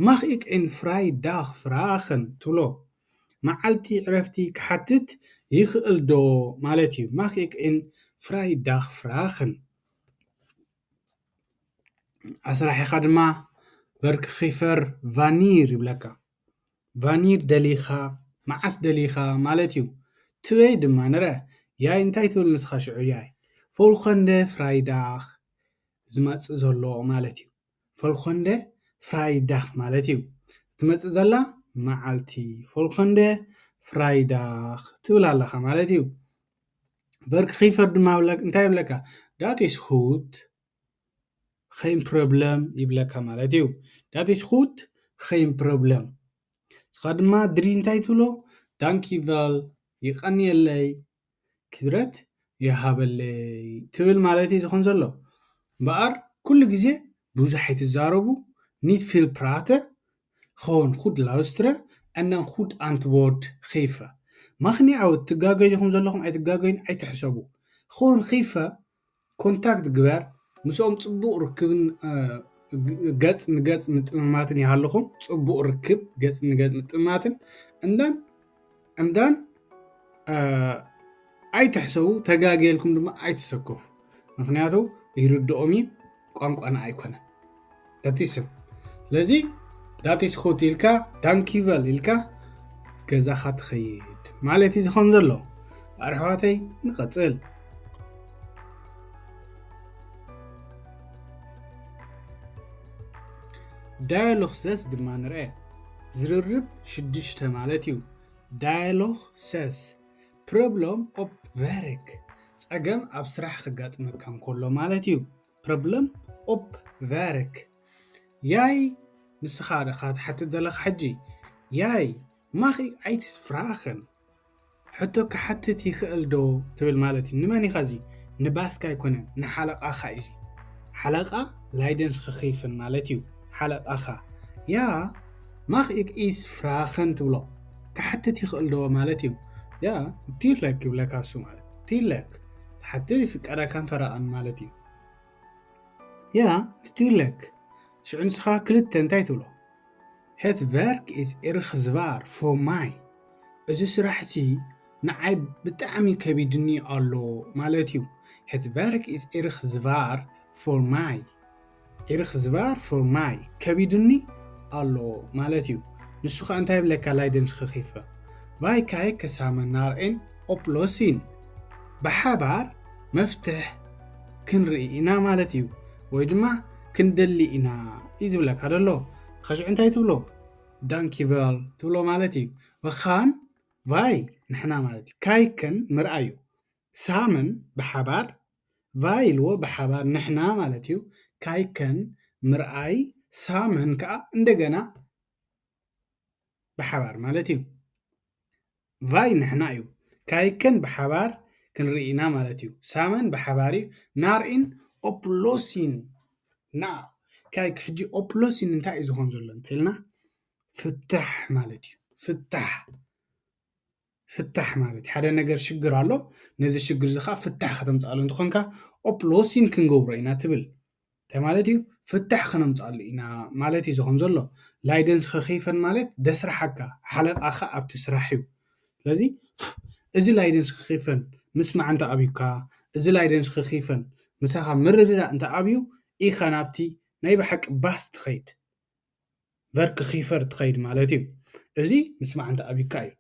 mag ik een vrije dag vragen ትብሎ። መዓልቲ ዕረፍቲ ክሓትት ይኽእል ዶ ማለት እዩ። Mag ik een vrije dag vragen ኣስራሒኻ ድማ werkgever wanneer ይብለካ። Wanneer ደሊኻ መዓስ ደሊኻ ማለት እዩ። ትበይ ድማ ንረ ያይ እንታይ ትብል ንስኻ ሽዑ ያይ volgende vrijdag ዝመፅእ ዘሎ ማለት እዩ። Volgende vrijdag ማለት እዩ። ትመፅእ ዘላ መዓልቲ volgende vrijdag ትብል ኣለኻ ማለት እዩ። Werkgever ድማ እንታይ ይብለካ? Dat is goed, geen probleem ይብለካ ማለት እዩ። Dat is goed, geen probleem። ንስኻ ድማ ድሪ እንታይ ትብሎ? Dank u wel፣ ይቐንየለይ፣ ክብረት ይሃበለይ ትብል ማለት እዩ ዝኾን ዘሎ። እምበኣር ኩሉ ግዜ ብዙሕ ኣይትዛረቡ፣ niet veel praten, gewoon goed luisteren en dan goed antwoord geven። Mag niet oud, ትጋገዩ ዲኹም ዘለኹም ኣይትጋገዩን ኣይትሕሰቡ። Gewoon geven፣ ኮንታክት ግበር፣ ምስኦም ጽቡቕ ርክብን ገጽ ንገጽ ምጥምማትን ይሃልኹም። ጽቡቕ ርክብ ገጽ ንገጽ ምጥምማትን and then and then ኣይትሕሰቡ፣ ተጋግየልኩም ድማ ኣይትሰከፉ። ምክንያቱ ይርድኦም እዩ፣ ቋንቋና ኣይኮነን። Dat is it። ስለዚ dat is goed ኢልካ፣ dank u wel ኢልካ ገዛኻ ትኸይድ ማለት እዩ ዝኾን ዘሎ። ኣሕዋተይ ንቐጽል። Dialoog zes ድማ ንርአ። ዝርርብ ሽዱሽተ ማለት እዩ። Dialoog zes። Problem op werk። ጸገም ኣብ ስራሕ ክጋጥመካ እንከሎ ማለት እዩ። Problem op werk። Jij፣ ንስኻ ዲኻ ትሓትት ዘለኻ ሕጂ። Jij, mag ik iets vragen? ሕቶ ክሓትት ይኽእል ዶ ትብል ማለት እዩ። ንመን ኢኻ እዚ? ንባስካ ኣይኮነን፣ ንሓለቓኻ እዩ እዚ። ሓለቓ፣ leidinggevende ማለት እዩ። ሓለቓኻ። Ja, mag ik iets vragen ትብሎ። ክሓትት ይኽእል ዶ ማለት እዩ። Ja, natuurlijk ይብለካ እሱ ማለት። Natuurlijk። ትሓትት ይፍቀደካን ፈረቓን ማለት እዩ። Ja, natuurlijk። ሽዑ ንስኻ ክልተ እንታይ ትብሎ? Het werk is erg zwaar voor mij። እዚ ስራሕሲ ንዓይ ብጣዕሚ ከቢድኒ ኣሎ ማለት እዩ። Het werk is erg zwaar voor mij። Erg zwaar voor mij። ከቢድኒ ኣሎ ማለት እዩ። ንሱ ኸኣ እንታይ ይብለካ? Leidinggevende። Wij kijken samen naar een oplossing። ብሓባር መፍትሕ ክንርኢ ኢና ማለት እዩ። ወይ ድማ ክንደሊ ኢና እዩ ዝብለካ ዘሎ። ኸዚ እንታይ ትብሎ? Dank u wel ትብሎ ማለት እዩ። We gaan፣ wij፣ ንሕና ማለት እዩ። Kijken፣ ምርኣይ እዩ። Samen፣ ብሓባር። Wij ኢልዎ፣ ብሓባር፣ ንሕና ማለት እዩ። Kijken፣ ምርኣይ። Samen ከኣ እንደገና ብሓባር ማለት እዩ። Wij ንሕና እዩ። Kijken ብሓባር ክንርኢ ኢና ማለት እዩ። Samen ብሓባር እዩ። Naar een oplossing። Now፣ kijk፣ ሕጂ oplossing እንታይ እዩ ዝኾን ዘሎ እንተኢልና፣ ፍታሕ ማለት እዩ። ፍታሕ። ፍታሕ ማለት እዩ፣ ሓደ ነገር ሽግር ኣሎ፣ ነዚ ሽግር እዚ ኸዓ ፍታሕ ከተምፅኣሉ እንተኾንካ፣ oplossing ክንገብሮ ኢና ትብል። እንታይ ማለት እዩ? ፍታሕ ከነምፅኣሉ ኢና ማለት እዩ ዝኾን ዘሎ። Leidinggevende ማለት ደስርሓካ፣ ሓለቓኻ ኣብቲ ስራሕ እዩ። ስለዚ እዚ leidinggevende ምስማዕ እንተ ኣብዩካ፣ እዚ leidinggevende ምሳኻ ምርድዳእ እንተ ኣብዩ፣ ኢኻ ናብቲ ናይ ብሓቂ ባስ ትኸይድ፣ werkgever ትኸይድ ማለት እዩ። እዚ ምስማዕ እንተ ኣብዩካ እዩ።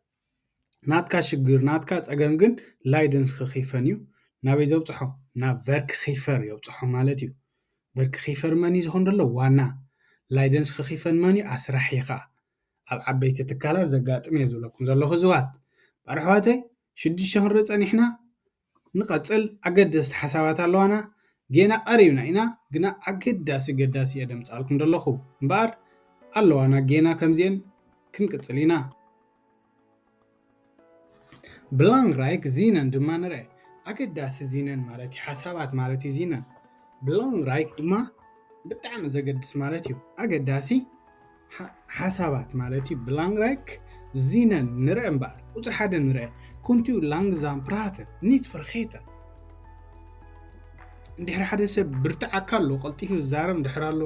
ናትካ ሽግር፣ ናትካ ጸገም ግን leidinggevende እዩ። ናበይ ዘብጽሖ? ናብ werkgever የብጽሖ ማለት እዩ። Werkgever መን እዩ ዝኾን ዘሎ? ዋና። Leidinggevende መን እዩ? ኣስራሒ ኸኣ። ኣብ ዓበይቲ ትካላት ዘጋጥም እየ ዝብለኩም ዘለኹ ዝዋት። ባር ኣሕዋተይ፣ ሽዱሽተ ክንርኢ ጸኒሕና፣ ንቐጽል። ኣገደስቲ ሓሳባት ኣለዋና። ጌና ቀሪብና ኢና፣ ግና ኣገዳሲ ገዳሲ እየ ደምጻልኩም ዘለኹ። እምበኣር ኣለዋና ጌና ከምዚኤን ክንቅጽል ኢና። Belangrijk zinnen ድማ ንርአ። ኣገዳሲ zinnen ማለት እዩ፣ ሓሳባት ማለት እዩ zinnen። Belangrijk ድማ ብጣዕሚ ዘገድስ ማለት እዩ። ኣገዳሲ ሓ-፣ ሓሳባት ማለት እዩ። Belangrijk zinnen ንርአ እምበኣር። ቁጽሪ ሓደ ንርአ። Kunt u langzaam praten? Niet vergeten። እንድሕር ሓደ ሰብ ብርትዓካ ኣሎ፣ ቀልጢፉ ዝዛረብ እንድሕር ኣሎ፣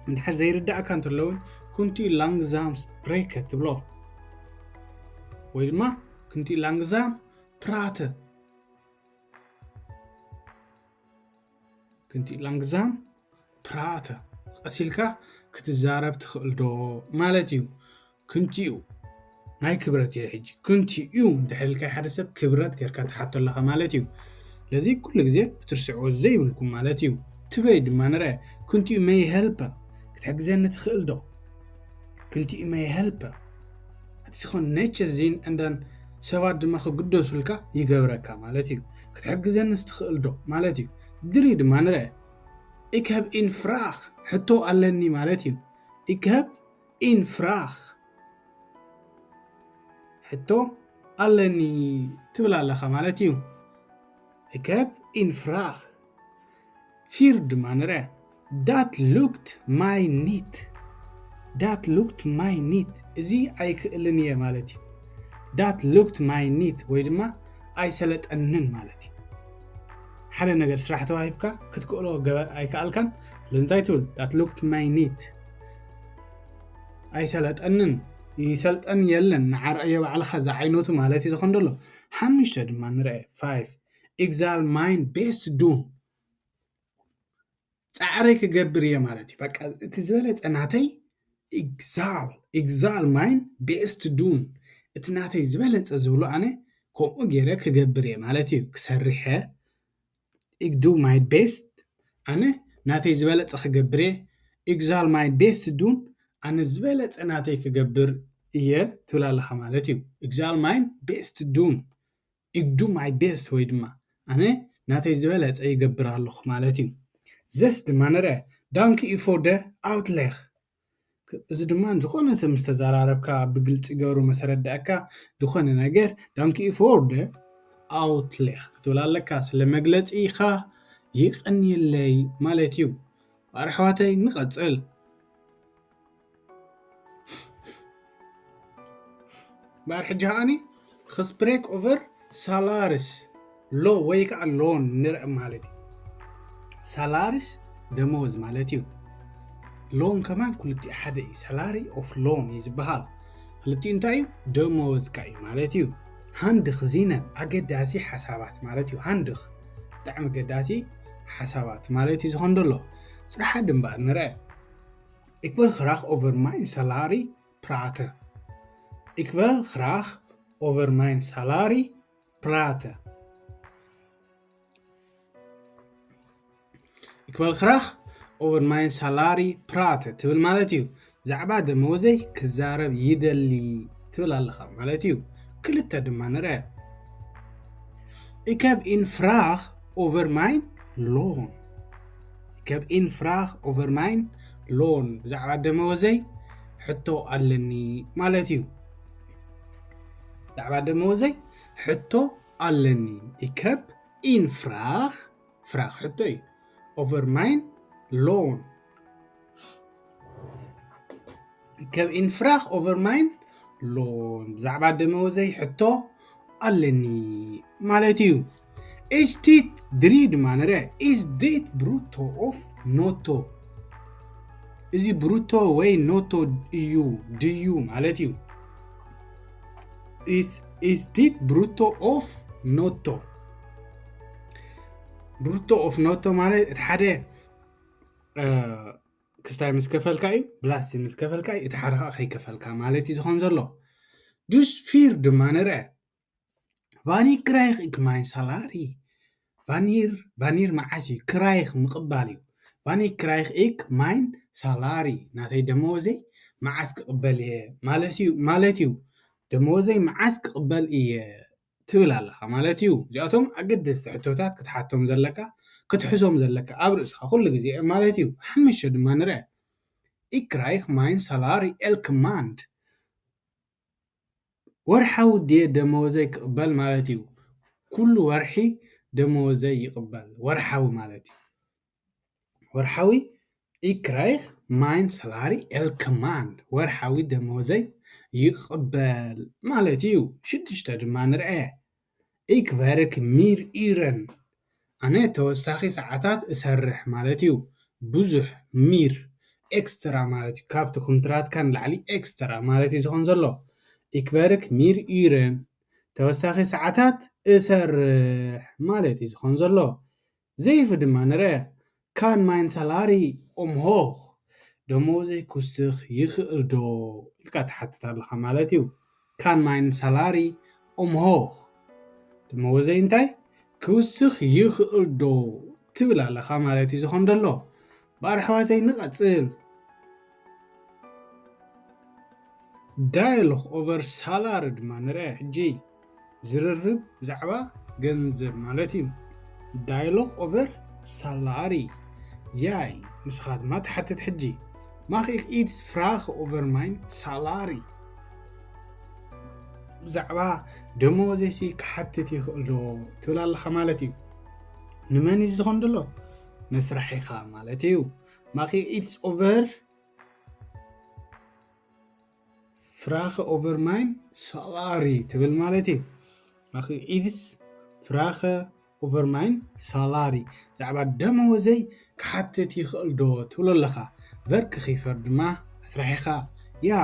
እንድሕር ዘይርዳእካ እንተሎ እውን፣ Kunt u langzaam spreken ትብሎ። ወይ ድማ Kunt u langzaam praten? Kunt u langzaam praten? ቀስ ኢልካ ክትዛረብ ትኽእል ዶ ማለት እዩ። Kunt u፣ ናይ ክብረት እየ ሕጂ። Kunt u እንድሕር ኢልካ ሓደ ሰብ ክብረት ጌርካ ትሓቶ ኣለኻ ማለት እዩ። ስለዚ ኩሉ ግዜ ክትርስዕዎ ዘይብልኩም ማለት እዩ። Twee ድማ ንርአ። Kunt u mij helpen? ክትሕግዘኒ ትኽእል ዶ? Kunt u mij helpen? Het is gewoon netjes zin en dan ሰባት ድማ ክግደሱልካ ይገብረካ ማለት እዩ። ክትሕግዘንስ ትኽእል ዶ ማለት እዩ። ድሪ ድማ ንርአ። Ik heb een vraag, ሕቶ ኣለኒ ማለት እዩ። Ik heb een vraag, ሕቶ ኣለኒ ትብል ኣለኻ ማለት እዩ። Ik heb een vraag. ፊር ድማ ንርአ። Dat lukt mij niet, dat lukt mij niet, እዚ ኣይክእልን እየ ማለት እዩ። Dat lukt mij niet ወይ ድማ ኣይሰለጠንን ማለት እዩ። ሓደ ነገር ስራሕ ተዋሂብካ ክትክእሎ ገበ ኣይከኣልካን። ስለዚ እንታይ ትብል? Dat lukt mij niet፣ ኣይሰለጠንን፣ ይሰልጠን የለን፣ ንዓርኣዮ ባዕልኻ ዝዓይነቱ ማለት እዩ ዝኾን ዘሎ። ሓሙሽተ ድማ ንርአ። Five. Ik zal mijn best doen, ፃዕረይ ክገብር እየ ማለት እዩ። በቃ እቲ ዝበለፀ ናተይ፣ ik zal, ik zal mijn best doen፣ እቲ ናተይ ዝበለፀ ዝብሎ ኣነ ከምኡ ገይረ ክገብር እየ ማለት እዩ። ክሰርሐ፣ ik doe mijn best፣ ኣነ ናተይ ዝበለፀ ክገብር እየ። Ik zal mijn best doen፣ ኣነ ዝበለፀ ናተይ ክገብር እየ ትብል ኣለኻ ማለት እዩ። Ik zal mijn best doen፣ ik doe mijn best ወይ ድማ ኣነ ናተይ ዝበለፀ ይገብር ኣለኹ ማለት እዩ። Zes ድማ ንርአ። Dank u voor de uitleg፣ እዚ ድማ ዝኾነ ሰብ ምስ ተዘራረብካ፣ ብግልፂ ገሩ ምስ ኣረዳእካ ዝኾነ ነገር፣ dank u voor de uitleg ክትብል ኣለካ። ስለ መግለፂኻ ይቐንየለይ ማለት እዩ። ኣሕዋተይ ንቐፅል። እምበኣር ሕጂ ከዓኒ gesprek over salaris፣ ሎ ወይ ከዓ ሎን ንርኢ ማለት እዩ። Salaris ደመወዝ ማለት እዩ። ሎን ከማን ክልቲኡ ሓደ እዩ። Salary of loon እዩ ዝበሃል። ክልቲኡ እንታይ እዩ? ደመወዝካ እዩ ማለት እዩ። Handig zinnen፣ ኣገዳሲ ሓሳባት ማለት እዩ። Handig፣ ብጣዕሚ ኣገዳሲ ሓሳባት ማለት እዩ ዝኾን ዘሎ። ስራሕ ድምባር ንርአ። Ik wil graag over mijn salaris praten. Ik wil graag over mijn salaris praten. Ik wil graag over mijn salaris praten ትብል ማለት እዩ። ብዛዕባ ደመወዘይ ክዛረብ ይደሊ ትብል ኣለኻ ማለት እዩ። ክልተ ድማ ንርአ። Ik heb een vraag over mijn loon. Ik heb een vraag over mijn loon. ብዛዕባ ደመወዘይ ሕቶ ኣለኒ ማለት እዩ። ብዛዕባ ደመወዘይ ሕቶ ኣለኒ። Ik heb een vraag፣ vraag ሕቶ እዩ። Over mijn loon. Ik heb een vraag over mijn loon. ብዛዕባ ደመወዘይ ሕቶ ኣለኒ ማለት እዩ። Is dit፣ ድሪ ድማ ንርአ። Is dit bruto of netto? እዚ ብሩቶ ወይ ኖቶ እዩ ድዩ ማለት እዩ። Is, is dit bruto of netto? ብሩቶ of ኖቶ ማለት እቲ ሓደ፣ እ፣ ክስታይ ምስ ከፈልካ እዩ፣ ብላስቲ ምስ ከፈልካ እዩ፣ እቲ ሓደ ከዓ ከይከፈልካ ማለት እዩ ዝኾን ዘሎ። Dus vier ድማ ንርአ። Wanneer krijg ik mijn salaris? Wanneer, wanneer መዓስ እዩ? Krijg ምቕባል እዩ። Wanneer krijg ik mijn salaris? ናተይ ደመወዘይ መዓስ ክቕበል እየ ማለት እዩ፣ ማለት እዩ። ደመወዘይ መዓስ ክቕበል እየ ትብል ኣለኻ ማለት እዩ። እዚኣቶም ኣገደስቲ ሕቶታት ክትሓቶም ዘለካ፣ ክትሕዞም ዘለካ ኣብ ርእስኻ ኩሉ ግዜ ማለት እዩ። ሓሙሽተ ድማ ንርአ። Ik krijg mijn salaris elke maand. ወርሓዊ ድየ ደመወዘይ ክቕበል ማለት እዩ። ኩሉ ወርሒ ደመወዘይ ይቕበል፣ ወርሓዊ ማለት እዩ። ወርሓዊ፣ ik krijg mijn salaris elke maand፣ ወርሓዊ ደመወዘይ ይቕበል ማለት እዩ። ሽዱሽተ ድማ ንርአ። Ik werk meer uren። ኣነ ተወሳኺ ሰዓታት እሰርሕ ማለት እዩ። ብዙሕ፣ ሚር፣ ኤክስትራ ማለት እዩ። ካብቲ ኩንትራትካ ንላዕሊ ኤክስትራ ማለት እዩ ዝኾን ዘሎ። Ik werk meer uren። ተወሳኺ ሰዓታት እሰርሕ ማለት እዩ ዝኾን ዘሎ። Zeven ድማ ንርአ። Kan mijn salaris omhoog? ደመወዘይ ክውስኽ ይኽእል ዶ ኢልካ ትሓትት ኣለኻ ማለት እዩ። Kan mijn salaris omhoog? ደመወዘይ እንታይ ክውስኽ ይኽእል ዶ ትብል ኣለኻ ማለት እዩ ዝኾን ዘሎ። እምበኣር ኣሕዋተይ ንቐጽል። Dialogue over salaris ድማ ንርአ ሕጂ። ዝርርብ ብዛዕባ ገንዘብ ማለት እዩ። Dialogue over salary። ያይ፣ ንስኻ ድማ ትሓትት ሕጂ። Maak ik iets vragen over mijn salary? ብዛዕባ ደሞዘይሲ ክሓትት ይኽእል ዶ ትብል ኣለኻ ማለት እዩ። ንመን እዩ ዝኾን ደሎ? ንስራሒኻ ማለት እዩ። Maak ik iets over vragen over mijn salary ትብል ማለት እዩ። Maak ik iets vragen over mijn salary? ብዛዕባ ደመወዘይ ክሓትት ይኽእል ዶ ትብሎ ኣለኻ። Werkgever ድማ ኣስራሒኻ፣ ja,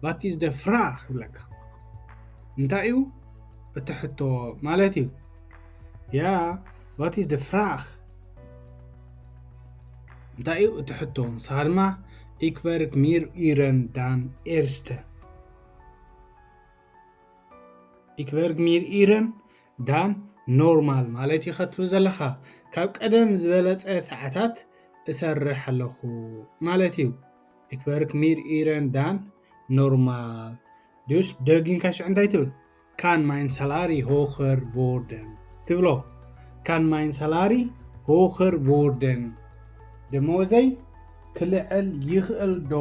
wat is de vraag ይብለካ። እንታይ እዩ እቲ ሕቶ ማለት እዩ። Ja, wat is de vraag? እንታይ እዩ እቲ ሕቶ? ንስኻ ድማ ik werk meer uren dan eerste. Ik werk meer uren dan normaal ማለት እዩ ክትብል ዘለኻ። ካብ ቀደም ዝበለጸ ሰዓታት እሰርሕ ኣለኹ ማለት እዩ። Ik werk meer uren dan normaal. Dus ደጊምካ ሽዑ እንታይ ትብል? Kan mijn salaris hoger worden? ትብሎ። Kan mijn salaris hoger worden? ደመወዘይ ክልዕል ይኽእል ዶ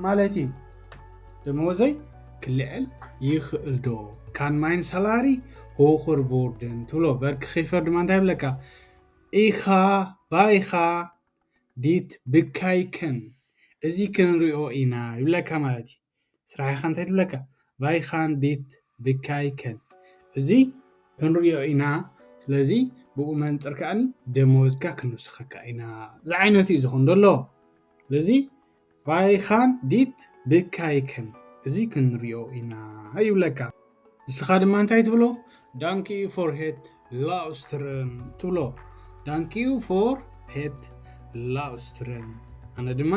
ማለት እዩ። ደመወዘይ ክልዕል ይኽእል ዶ? Kan mijn salaris hoger worden? ትብሎ። Werkgever ድማ እንታይ ይብለካ? Ik ga, wij gaan dit bekijken. እዚ ክንሪኦ ኢና ይብለካ ማለት እዩ። ስራሕኻ እንታይ ትብለካ? Wij gaan dit bekijken። እዚ ክንሪኦ ኢና። ስለዚ ብኡ መንፅር ከኣኒ ደመወዝካ ክንውስኸካ ኢና። እዚ ዓይነት እዩ ዝኾን ዘሎ። ስለዚ wij gaan dit bekijken። እዚ ክንሪኦ ኢና ይብለካ። ንስኻ ድማ እንታይ ትብሎ? Dank u voor het luisteren ትብሎ። Dank u voor het luisteren። ኣነ ድማ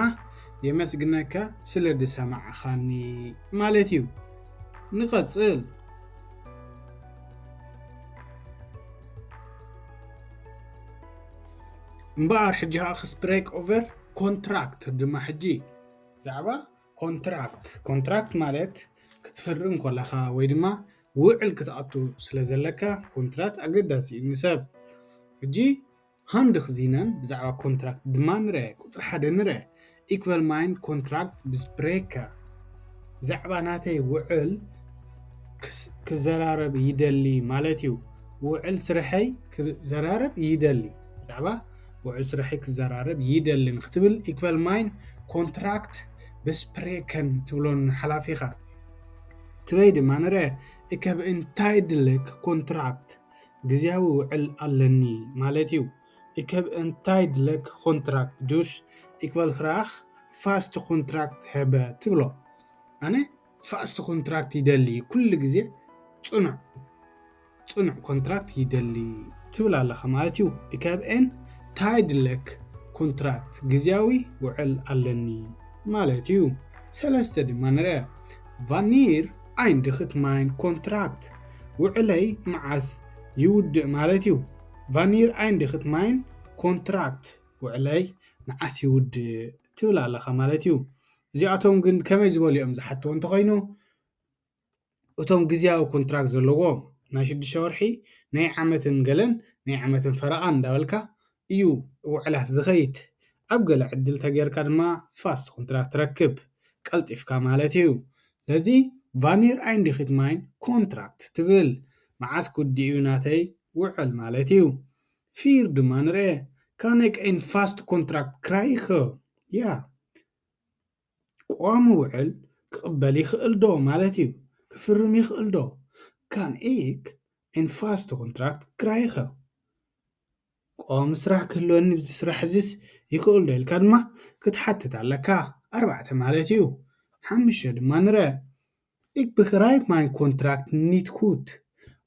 የመስግነካ ስለ ዝሰማዕኻኒ ማለት እዩ። ንቐጽል። እምበኣር ሕጂ ከዓ ክስፕሬክ ኦቨር ኮንትራክት ድማ ሕጂ ብዛዕባ ኮንትራክት። ኮንትራክት ማለት ክትፍርም ከለኻ ወይ ድማ ውዕል ክትኣቱ ስለ ዘለካ ኮንትራክት ኣገዳሲ እዩ ንሰብ። ሕጂ ሃንድ ክዚነን ብዛዕባ ኮንትራክት ድማ ንርአ። ቁፅሪ ሓደ ንርአ። Ik wil mijn contract bespreken። ብዛዕባ ናተይ ውዕል ክስ- ክዘራረብ ይደሊ ማለት እዩ። ውዕል ስርሐይ ክዘራረብ ይደሊ። ብዛዕባ ውዕል ስርሐይ ክዘራረብ ይደሊ ንክትብል ik wil mijn contract bespreken ትብሎ ንሓላፊኻ። ትበይ ድማ ንርአ። Ik heb een tijdelijk contract። ግዝያዊ ውዕል ኣለኒ ማለት እዩ። Ik heb een tijdelijk contract. Dus ik wil graag vast contract hebben ትብሎ። ኣነ ፋስት ኮንትራክት ይደሊ፣ ኩሉ ግዜ ፅኑዕ ፅኑዕ ኮንትራክት ይደሊ ትብል ኣለኻ ማለት እዩ። Ik heb een tijdelijk contract. ግዝያዊ ውዕል ኣለኒ ማለት እዩ። ሰለስተ ድማ ንርአ። Wanneer eindigt mijn contract? ውዕለይ መዓስ ይውድእ ማለት እዩ። Wanneer eindigt mijn contract? ውዕለይ መዓስ ይውድእ ትብል ኣለኻ ማለት እዩ። እዚኣቶም ግን ከመይ ዝበሉ እዮም ዝሓትዎ እንተኾይኑ፣ እቶም ግዝያዊ ኮንትራክት ዘለዎም ናይ ሽዱሽተ ወርሒ፣ ናይ ዓመትን ገለን ናይ ዓመትን ፈረቓን እንዳበልካ እዩ ውዕላት ዝኸይድ። ኣብ ገለ ዕድል ተገይርካ ድማ ፋስት ኮንትራክት ትረክብ ቀልጢፍካ ማለት እዩ። ስለዚ wanneer eindigt mijn contract ትብል መዓስ ክውድእ እዩ ናተይ ውዕል ማለት እዩ። ፊር ድማ ንርአ። Kan ik een vast contract krijgen? Ja. ቋሚ ውዕል ክቕበል ይኽእል ዶ ማለት እዩ። ክፍርም ይኽእል ዶ? Kan ik een vast contract krijgen? ቋሚ ስራሕ ክህልወኒ ብዚ ስራሕ እዚስ ይኽእል ዶ ኢልካ ድማ ክትሓትት ኣለካ። ኣርባዕተ ማለት እዩ። ሓሙሽተ ድማ ንርአ። Ik begrijp mijn contract niet goed.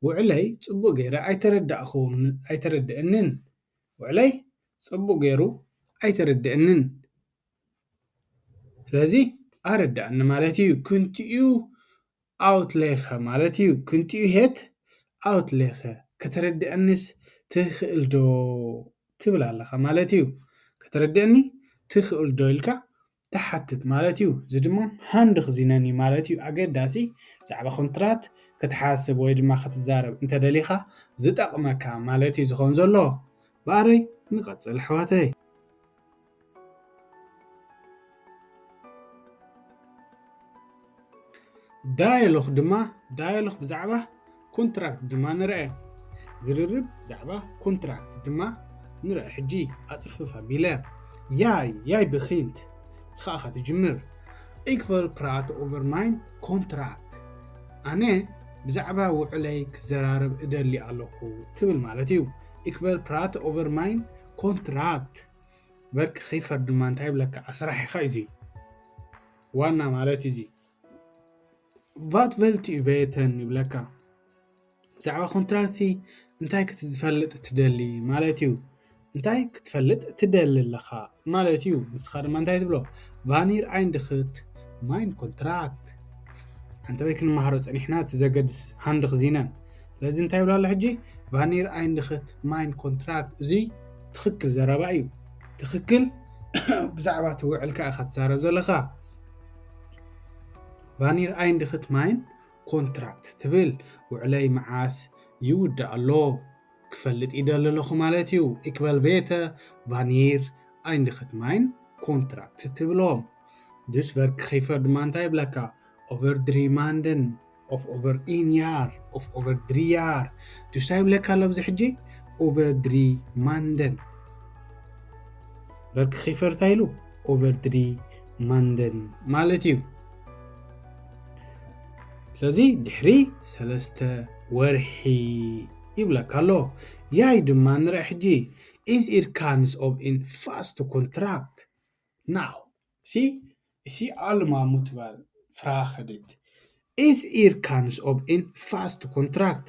ውዕለይ ጽቡቕ ገይረ ኣይተረዳእኹን፣ ኣይተረድእንን። ውዕለይ ጽቡቕ ገይሩ ኣይተረድእንን። ስለዚ ኣረዳእኒ ማለት እዩ። Kunt u uitleggen ማለት እዩ። Kunt u het uitleggen? ከተረድእንስ ትኽእል ዶ ትብል ኣለኻ ማለት እዩ። ከተረድእኒ ትኽእል ዶ ኢልካ ትሓትት ማለት እዩ። እዚ ድማ ሃንድ ክዚነኒ ማለት እዩ። ኣገዳሲ ብዛዕባ ኮንትራት ክትሓስብ ወይ ድማ ክትዛረብ እንተደሊኻ ዝጠቕመካ ማለት እዩ ዝኸውን ዘሎ። ብኣረይ ንቐጽል ኣሕዋተይ። ዳያሎግ ድማ ዳያሎግ ብዛዕባ ኮንትራክት ድማ ንርአ። ዝርርብ ብዛዕባ ኮንትራክት ድማ ንርአ። ሕጂ ኣጽፍፍ ኣቢለ። Jij, jij begint. ንስኻ ኢኻ ትጅምር። Ik wil praten over mijn contract. ኣነ ብዛዕባ ውዕለይ ክዘራረብ እደሊ ኣለኹ ትብል ማለት እዩ። Ik wil praten over mijn contract. ቨርክ ኺፈር ድማ እንታይ ይብለካ? ኣስራሒኻ እዩ እዚ ዋና ማለት እዩ። እዚ Wat wilt u weten ይብለካ። ብዛዕባ ኮንትራክትሲ እንታይ ክትፈልጥ ትደሊ ማለት እዩ። እንታይ ክትፈልጥ ትደሊ ኣለኻ ማለት እዩ። ንስኻ ድማ እንታይ ትብሎ? Wanneer eindigt mijn contract? ኣንተ ወይ ክንመሃሮ ጸኒሕና፣ እቲ ዘገድስ ሃንድኽ ዚነን። ስለዚ እንታይ ይብላ ኣሎ ሕጂ? Wanneer eindigt mijn contract? እዚ ትኽክል ዘረባ እዩ። ትኽክል ብዛዕባ እቲ ውዕልካ ኢኻ ትዛረብ ዘለኻ። Wanneer eindigt mijn contract ትብል፣ ውዕለይ መዓስ ይውዳእ ኣሎ ክፈልጥ ይደሊ ኣለኹ ማለት እዩ። Ik wil weten wanneer eindigt mijn contract ትብሎም። Dus ቨርክ ኺፈር ድማ እንታይ ይብለካ? Over drie maanden of over één jaar of over drie jaar. Dus እንታይ ይብለካ ኣሎ ኣብዚ ሕጂ? Over drie maanden። ቨርክ ኺፈር እንታይ ኢሉ? Over drie maanden ማለት እዩ። ስለዚ ድሕሪ ሰለስተ ወርሒ ይብለካ ኣሎ። Jij ድማ ንርአ ሕጂ። Is er kans op een vast contract? Nou, zie, is er allemaal moet wel vragen dit. Is er kans op een vast contract?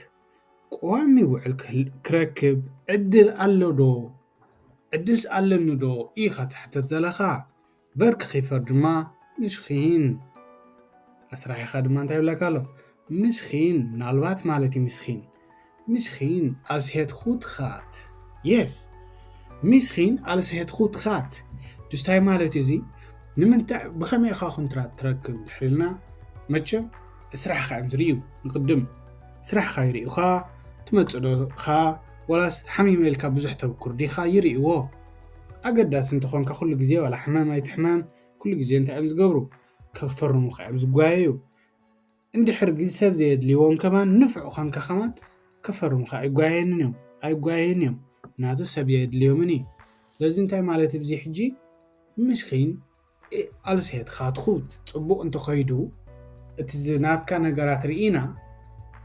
ቋሚ ውዕል ክረክብ ዕድል ኣሎ ዶ? ዕድልስ ኣለኒ ዶ ኢኻ ትሕተት ዘለኻ? ቨርክ ኺፈር ድማ ምስኪን። ኣስራሒኻ ድማ እንታይ ይብለካ ኣሎ? ምስኪን፣ ምናልባት ማለት እዩ ምስኪን። Misschien als het goed gaat. Yes. Misschien als het goed gaat. Dus እንታይ ማለት እዩ እዚ? ንምንታይ፣ ብኸመይ ኢኻ ኮንትራት ትረክብ ድሕሪ ኢልና፣ መቸም ስራሕኻ እዮም ዝርእዩ። ንቕድም ስራሕኻ ይርእዩኻ። ትመጽእ ዶ ኢኻ፣ ወላስ ሓሚመ ኢልካ ብዙሕ ተብኩር ዲኻ ይርእይዎ። ኣገዳሲ እንተኾንካ ኩሉ ግዜ፣ ዋላ ሕማም ኣይትሕመም፣ ኩሉ ግዜ እንታይ እዮም ዝገብሩ? ከፈርሙኻ እዮም ዝጓየዩ። እንድሕር ግን ሰብ ዘየድልይዎም ከማን፣ ንፉዕ ኾንካ ከማን ከፈርሙኻ ኣይጓየዩን እዮም፣ ኣይጓየዩን እዮም። ናቱ ሰብ የድልዮምን እዩ። ስለዚ እንታይ ማለት እዩ? እዚ ሕጂ ምስኪን፣ እ፣ ኣልሴት ኻትኹት ጽቡቕ እንተኸይዱ፣ እቲ ዝ-፣ ናትካ ነገራት ርኢና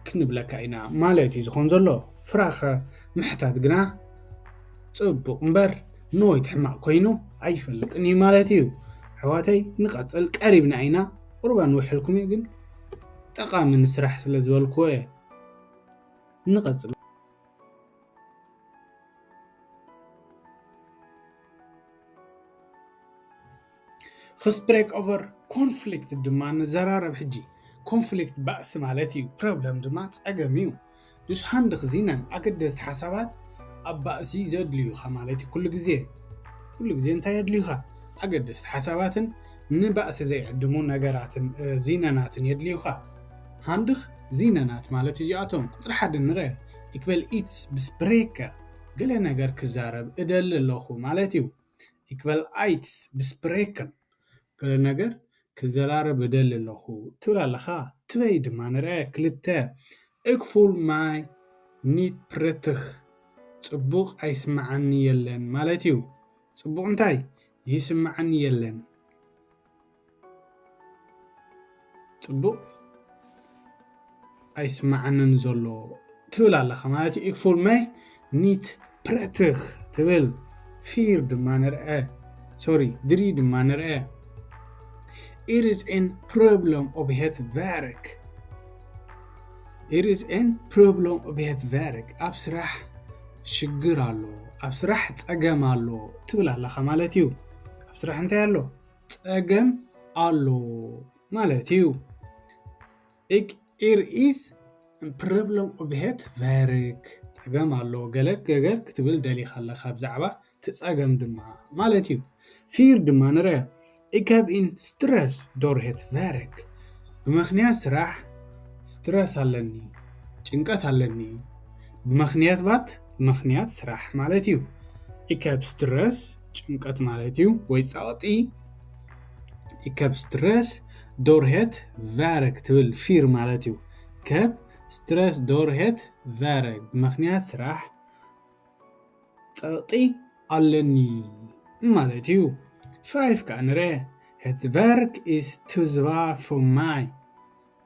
ክንብለካ ኢና ማለት እዩ ዝኾን ዘሎ። ፍራኸ ምሕታት ግና ጽቡቕ እምበር፣ ንወይት ሕማቕ ኮይኑ ኣይፈልጥን እዩ ማለት እዩ። ኣሕዋተይ፣ ንቐጽል፣ ቀሪብና ኢና። ቁርባን ውሕልኩም እዩ፣ ግን ጠቓሚ ንስራሕ ስለ ዝበልክዎ እየ። ንቐጽል። Gesprek over conflict ድማ ንዘራረብ ሕጂ። ኮንፍሊክት ባእሲ ማለት እዩ። ፕሮብለም ድማ ጸገም እዩ። ዱሽ ሃንድኽ ዚነን ኣገደስቲ ሓሳባት ኣብ ባእሲ ዘድልዩኻ ማለት እዩ። ኩሉ ግዜ፣ ኩሉ ግዜ እንታይ የድልዩኻ? ኣገደስቲ ሓሳባትን ንባእሲ ዘይዕድሙ ነገራትን፣ እ፣ ዚነናትን የድልዩኻ። ሃንድኽ ዚነናት ማለት እዚኣቶም። ቁጽሪ ሓደ ንረ፣ ኢክበል ኢትስ ብስፕሬከ፣ ገለ ነገር ክዛረብ እደሊ ኣለኹ ማለት እዩ። ኢክበል ኣይትስ ብስፕሬከን፣ ገለ ነገር ክዘራረብ እደሊ ኣለኹ ትብል ኣለኻ። ትበይ ድማ ንርአ። ክልተ፣ እክፉል ማይ ኒት ፕረትኽ፣ ጽቡቕ ኣይስምዓኒ የለን ማለት እዩ። ጽቡቕ እንታይ? ይስምዓኒ የለን። ጽቡቕ ኣይስምዓንን ዘሎ ትብል ኣለኻ ማለት እዩ። ኢክፉል ማይ ኒት ፕረትኽ ትብል። ፊር ድማ ንርአ። ሶሪ፣ ድሪ ድማ ንርአ። It is een probleem op het werk. It is een probleem op het werk. ኣብ ስራሕ ሽግር ኣሎ፣ ኣብ ስራሕ ጸገም ኣሎ ትብል ኣለኻ ማለት እዩ። ኣብ ስራሕ እንታይ ኣሎ? ጸገም ኣሎ ማለት እዩ። Ik, er is een probleem op het werk. ጸገም ኣሎ፣ ገለ ገገር ክትብል ደሊኻ ኣለኻ ብዛዕባ እቲ ጸገም ድማ ማለት እዩ። ፊር ድማ ንርአ። Ik heb een stress door het werk. ብምኽንያት ስራሕ ስትረስ ኣለኒ፣ ጭንቀት ኣለኒ። ብመኽንያት ባት፣ ብመኽንያት ስራሕ ማለት እዩ። Ik heb stress፣ ጭንቀት ማለት እዩ፣ ወይ ጸቕጢ። Ik heb stress door het werk ትብል ፊር ማለት እዩ። Ik heb stress door het werk፣ ብመኽንያት ስራሕ ጸቕጢ ኣለኒ ማለት እዩ። ፋይፍ ከኣ ንርአ። Het werk is te zwaar voor mij።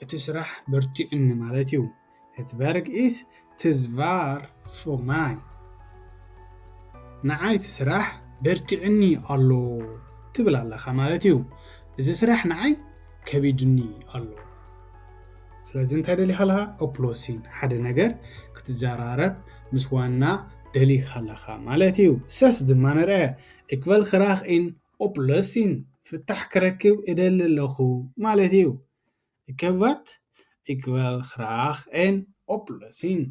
እቲ ስራሕ በርቲዕኒ ማለት እዩ። Het werk is te zwaar voor mij። ንዓይ እቲ ስራሕ በርቲዕኒ ኣሎ ትብል ኣለኻ ማለት እዩ። እዚ ስራሕ ንዓይ ከቢድኒ ኣሎ። ስለዚ እንታይ ደሊኻ ኣለኻ? ኦፕሎሲን፣ ሓደ ነገር ክትዘራረብ ምስ ዋና ደሊኻ ኣለኻ ማለት እዩ። ሰስ ድማ ንርአ። Ik wil graag een oplossing፣ ፍታሕ ክረክብ እደሊ ኣለኹ ማለት እዩ። Ik heb wat? Ik wil graag een oplossing.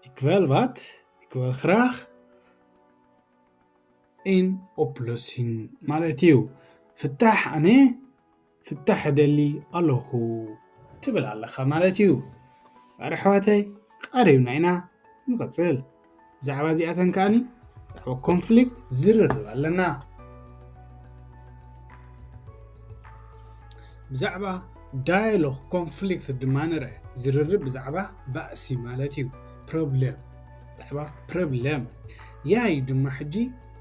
Ik wil wat? Ik wil graag een oplossing ማለት እዩ። ፍታሕ፣ ኣነ ፍታሕ እደሊ ኣለኹ ትብል ኣለኻ ማለት እዩ። ኣረ ኣሕዋተይ፣ ቀሪብና ኢና፣ ንቐጽል። ብዛዕባ እዚኣተን ከኣኒ፣ ብዛዕባ ኮንፍሊክት ዝርርብ ኣለና። ብዛዕባ ዳያሎግ ኮንፍሊክት ድማ ንርአ። ዝርርብ ብዛዕባ ባእሲ ማለት እዩ። ፕሮብሌም፣ ብዛዕባ ፕሮብሌም። ያይ ድማ ሕጂ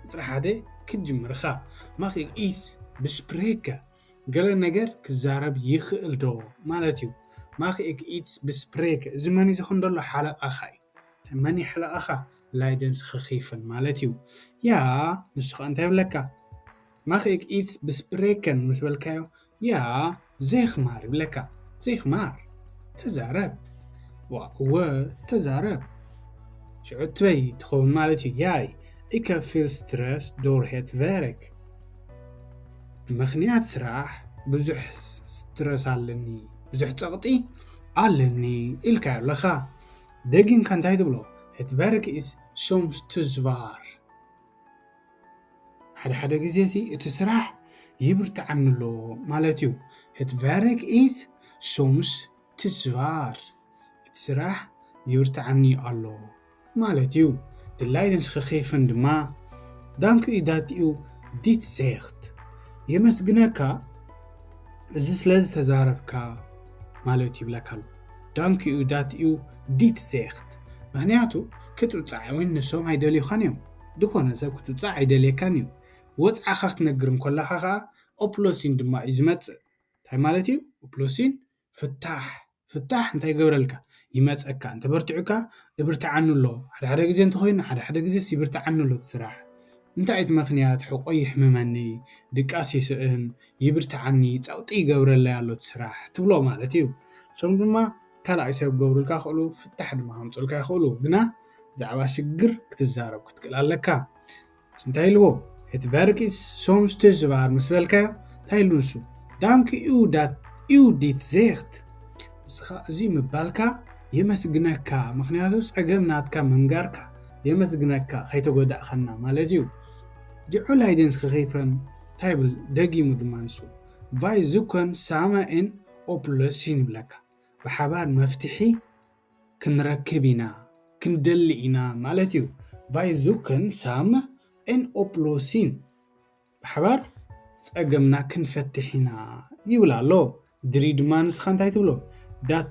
ቁጽሪ ሓደ ክትጅምርኻ። Mag ik iets bespreken? ገለ ነገር ክዛረብ ይኽእል ዶ ማለት እዩ። Mag ik iets bespreken? እዚ መን እዩ ዝኹን ዘሎ? ሓለቓኻ እዩ። መን እዩ ሓለቓኻ? ላይደንስ ኸኺፍን ማለት እዩ። ያ፣ ንሱ ኸ እንታይ ይብለካ? Mag ik iets bespreken? ምስ በልካዮ፣ ያ፣ zeg maar ይብለካ። Zeg maar፣ ተዛረብ። ዋ፣ እወ፣ ተዛረብ። ሽዑ ትበይ ትኸውን ማለት እዩ። ያይ፣ ik heb veel stress door het werk። ብምኽንያት ስራሕ ብዙሕ ስትረስ ኣለኒ፣ ብዙሕ ጸቕጢ ኣለኒ ኢልካዮ ኣለኻ። ደጊምካ እንታይ ትብሎ? Het werk is soms te zwaar። ሓደ ሓደ ግዜ ሲ እቲ ስራሕ ይብርትዓኒ ኣሎ ማለት እዩ። Het werk is soms te zwaar። እቲ ስራሕ ይብርትዓኒ ኣሎ ማለት እዩ። De leidinggevende ድማ, dank u dat u dit zegt. የመስግነካ እዚ ስለ ዝተዛረብካ ማለት ይብለካ ኣሎ። Dank u dat u dit zegt። ምኽንያቱ ክትውጻዕ እውን ንሶም ኣይደልዩኻን እዮም። ዝኾነ ሰብ ክትውጻዕ ኣይደልየካን እዩ። ወጽዓኻ ክትነግር እንከለኻ ኸኣ ኦፕሎሲን ድማ እዩ ዝመጽእ። እንታይ ማለት እዩ? ኦፕሎሲን ፍታሕ፣ ፍታሕ እንታይ ይገብረልካ? ይመጸካ። እንተ በርቲዑካ፣ ይብርትዓኒ ኣሎ። ሓደ ሓደ ግዜ እንተኾይኑ፣ ሓደ ሓደ ግዜስ ይብርትዓኒ ኣሎ እቲ ስራሕ። እንታይ እቲ ምኽንያት? ሕቆ ይሕምመኒ፣ ድቃስ ይስእን፣ ይብርትዓኒ፣ ጸቕጢ ይገብረለይ ኣሎ እቲ ስራሕ ትብሎ ማለት እዩ። እሶም ድማ ካልኣይ ሰብ ክገብሩልካ ይኽእሉ፣ ፍታሕ ድማ ከምጹልካ ይኽእሉ። ግና ብዛዕባ ሽግር ክትዛረብ ክትክእል ኣለካ። እንታይ ኢልዎ? Het werk is soms te zwaar ምስ በልካዮ እንታይ ኢሉ ንሱ? Dank u dat u dit zegt። ንስኻ እዚ ምባልካ የመስግነካ፣ ምኽንያቱ ጸገም ናትካ ምንጋርካ የመስግነካ፣ ከይተጎዳእኸና ማለት እዩ። Die leidinggevende እንታይ ይብል? ደጊሙ ድማ ንሱ, Wij zoeken samen een oplossing ይብለካ። ብሓባር መፍትሒ ክንረክብ ኢና፣ ክንደሊ ኢና ማለት እዩ። Wij zoeken samen een oplossing። ብሓባር ጸገምና ክንፈትሕ ኢና ይብል ኣሎ። ድሪ ድማ ንስኻ እንታይ ትብሎ? Dat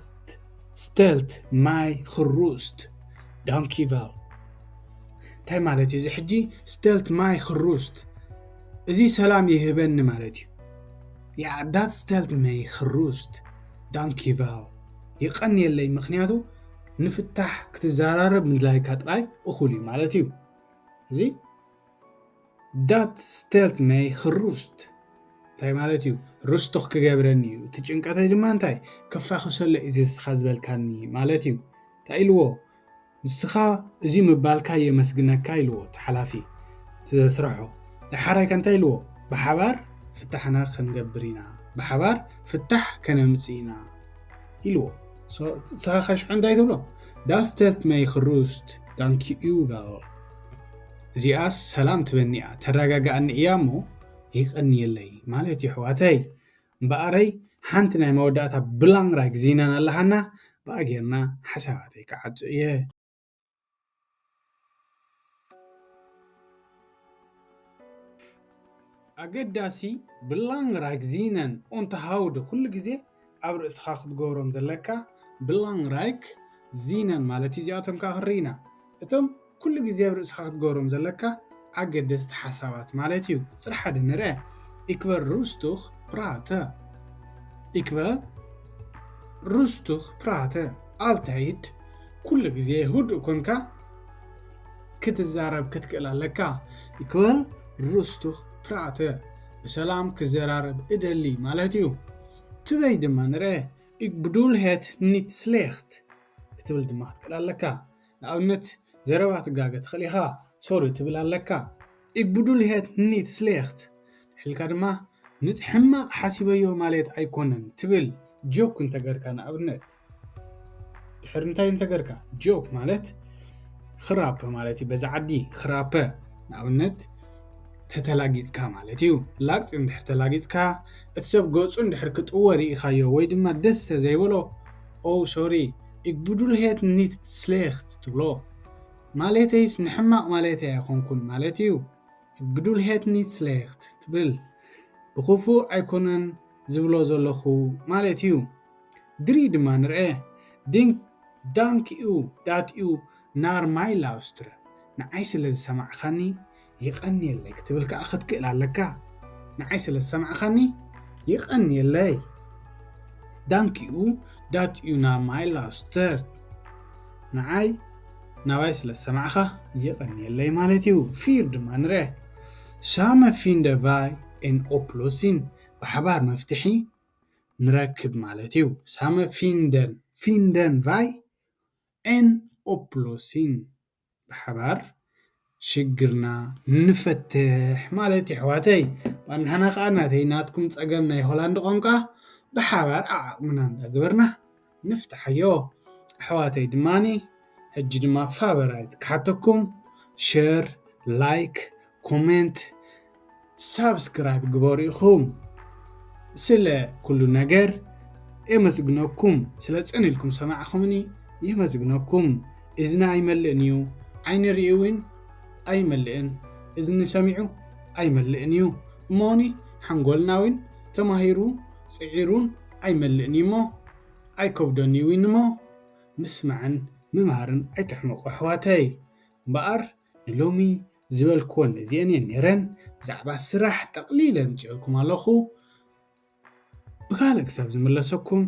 stelt mij gerust. Dank u wel። እንታይ ማለት እዩ እዚ ሕጂ? Stelt mij gerust፣ እዚ ሰላም ይህበኒ ማለት እዩ። Ja, dat stelt mij gerust. Dank u wel። የቐንየለይ፣ ምኽንያቱ ንፍታሕ ክትዘራረብ ምድላይካ ጥራይ እኹል እዩ ማለት እዩ። እዚ Dat stelt mij gerust እንታይ ማለት እዩ? ሩስቶኽ ክገብረኒ እዩ። እቲ ጭንቀተይ ድማ እንታይ? ከፋኽሰሎ እዩ እዚ ንስኻ ዝበልካኒ ማለት እዩ። እንታይ ኢልዎ? ንስኻ እዚ ምባልካ የመስግነካ ኢልዎ እቲ ሓላፊ፣ እቲ ዘስርሖ። ደሓራይ ከ እንታይ ኢልዎ? ብሓባር ፍታሕና ክንገብር ኢና፣ ብሓባር ፍታሕ ከነምጽእ ኢና ኢልዎ። ንስኻ ከ ሽዑ እንታይ ትብሎ? Dat stelt mij gerust, dank u wel። እዚኣስ ሰላም ትበኒ እያ፣ ተረጋግኣኒ እያ እሞ የቐንየለይ ማለት እዩ ኣሕዋተይ። እምበኣረይ ሓንቲ ናይ መወዳእታ ብላንግራይክ ዚነን ኣለሃና፣ ብኣ ጌርና ሓሳባተይ ክዓጹ እየ። ኣገዳሲ ብላንግራይክ ዚነን ኡንተሃውደ ኩሉ ግዜ ኣብ ርእስኻ ክትገብሮም ዘለካ ብላንግራይክ ዚነን ማለት እዩ። እዚኣቶም ከዓ ክንርኢና እቶም ኩሉ ግዜ ኣብ ርእስኻ ክትገብሮም ዘለካ ኣገደስቲ ሓሳባት ማለት እዩ። ቁፅሪ ሓደ ንርአ። Ik wil rustig praten. Ik wil rustig praten. Altijd ኩሉ ግዜ ህዱእ ኮንካ ክትዛረብ ክትክእል ኣለካ። Ik wil rustig praten. ብሰላም ክዘራረብ እደሊ ማለት እዩ። ትበይ ድማ ንርአ። Ik bedoel het niet slecht ክትብል ድማ ክትክእል ኣለካ። ንኣብነት ዘረባ ትጋገ ትኽእል ኢኻ። ሶሪ ትብል ኣለካ። Ik bedoel het niet slecht ኢልካ ድማ ንሕማቕ ሓሲበዮ ማለት ኣይኮነን ትብል። ጆክ እንተገርካ ንኣብነት ድሕሪ እንታይ እንተገርካ ጆክ ማለት ክራፐ ማለት እዩ። በዛ ዓዲ ክራፐ ንኣብነት ተተላጊፅካ ማለት እዩ። ላግፂ እንድሕር ተላጊፅካ እቲ ሰብ ገፁ እንድሕር ክጥወ ርኢኻዮ ወይ ድማ ደስ ተዘይበሎ ኦ ሶሪ ik bedoel het niet slecht ትብሎ። ማለተይስ ንሕማቕ ማለተይ ኣይኮንኩን ማለት እዩ። Ik bedoel het niet slecht ትብል። ብኽፉእ ኣይኮነን ዝብሎ ዘለኹ ማለት እዩ። ድሪ ድማ ንርአ። Dank u dat u naar mij luistert. ንዓይ ስለ ዝሰማዕኻኒ ይቐንየለይ ክትብል ከዓ ክትክእል ኣለካ። ንዓይ ስለ ዝሰማዕኻኒ ይቐንየለይ። Dank u dat u naar mij luistert. ንዓይ ናባይ ስለ ዝሰማዕኻ ይቐንየለይ ማለት እዩ። ፊር ድማ ንርአ። Samen vinden wij een oplossing. ብሓባር መፍትሒ ንረክብ ማለት እዩ። Samen vinden, vinden wij een oplossing. ብሓባር ሽግርና ንፈትሕ ማለት እዩ ኣሕዋተይ። ንሕና ከዓ ናተይ ናትኩም ፀገም ናይ ሆላንድ ቋንቋ ብሓባር ዓዓቕምና እንዳገበርና ንፍትሓዮ። ኣሕዋተይ ድማኒ ሕጂ ድማ ፋቨራይት ክሓተኩም፣ ሸር፣ ላይክ፣ ኮሜንት፣ ሳብስክራይብ ግበሩ ኢኹም። ስለ ኩሉ ነገር የመስግነኩም። ስለ ጽን ኢልኩም ሰማዕኹምኒ የመስግነኩም። እዝኒ ኣይመልእን እዩ፣ ዓይኒ ርእዩ እውን ኣይመልእን፣ እዝኒ ሰሚዑ ኣይመልእን እዩ። እሞኒ ሓንጎልና እውን ተማሂሩ ጽዒሩን ኣይመልእን እዩ እሞ ኣይከብዶን እዩ እውን እሞ ምስማዕን ምምሃርን ኣይትሕመቑ ኣሕዋተይ። እምበኣር ንሎሚ ዝበልክወን እዚአን እየን ነይረን። ብዛዕባ ስራሕ ጠቕሊለ ኣምፂኦልኩም ኣለኹ። ብካልእ ክሳብ ዝምለሰኩም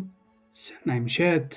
ሰናይ ምሸት።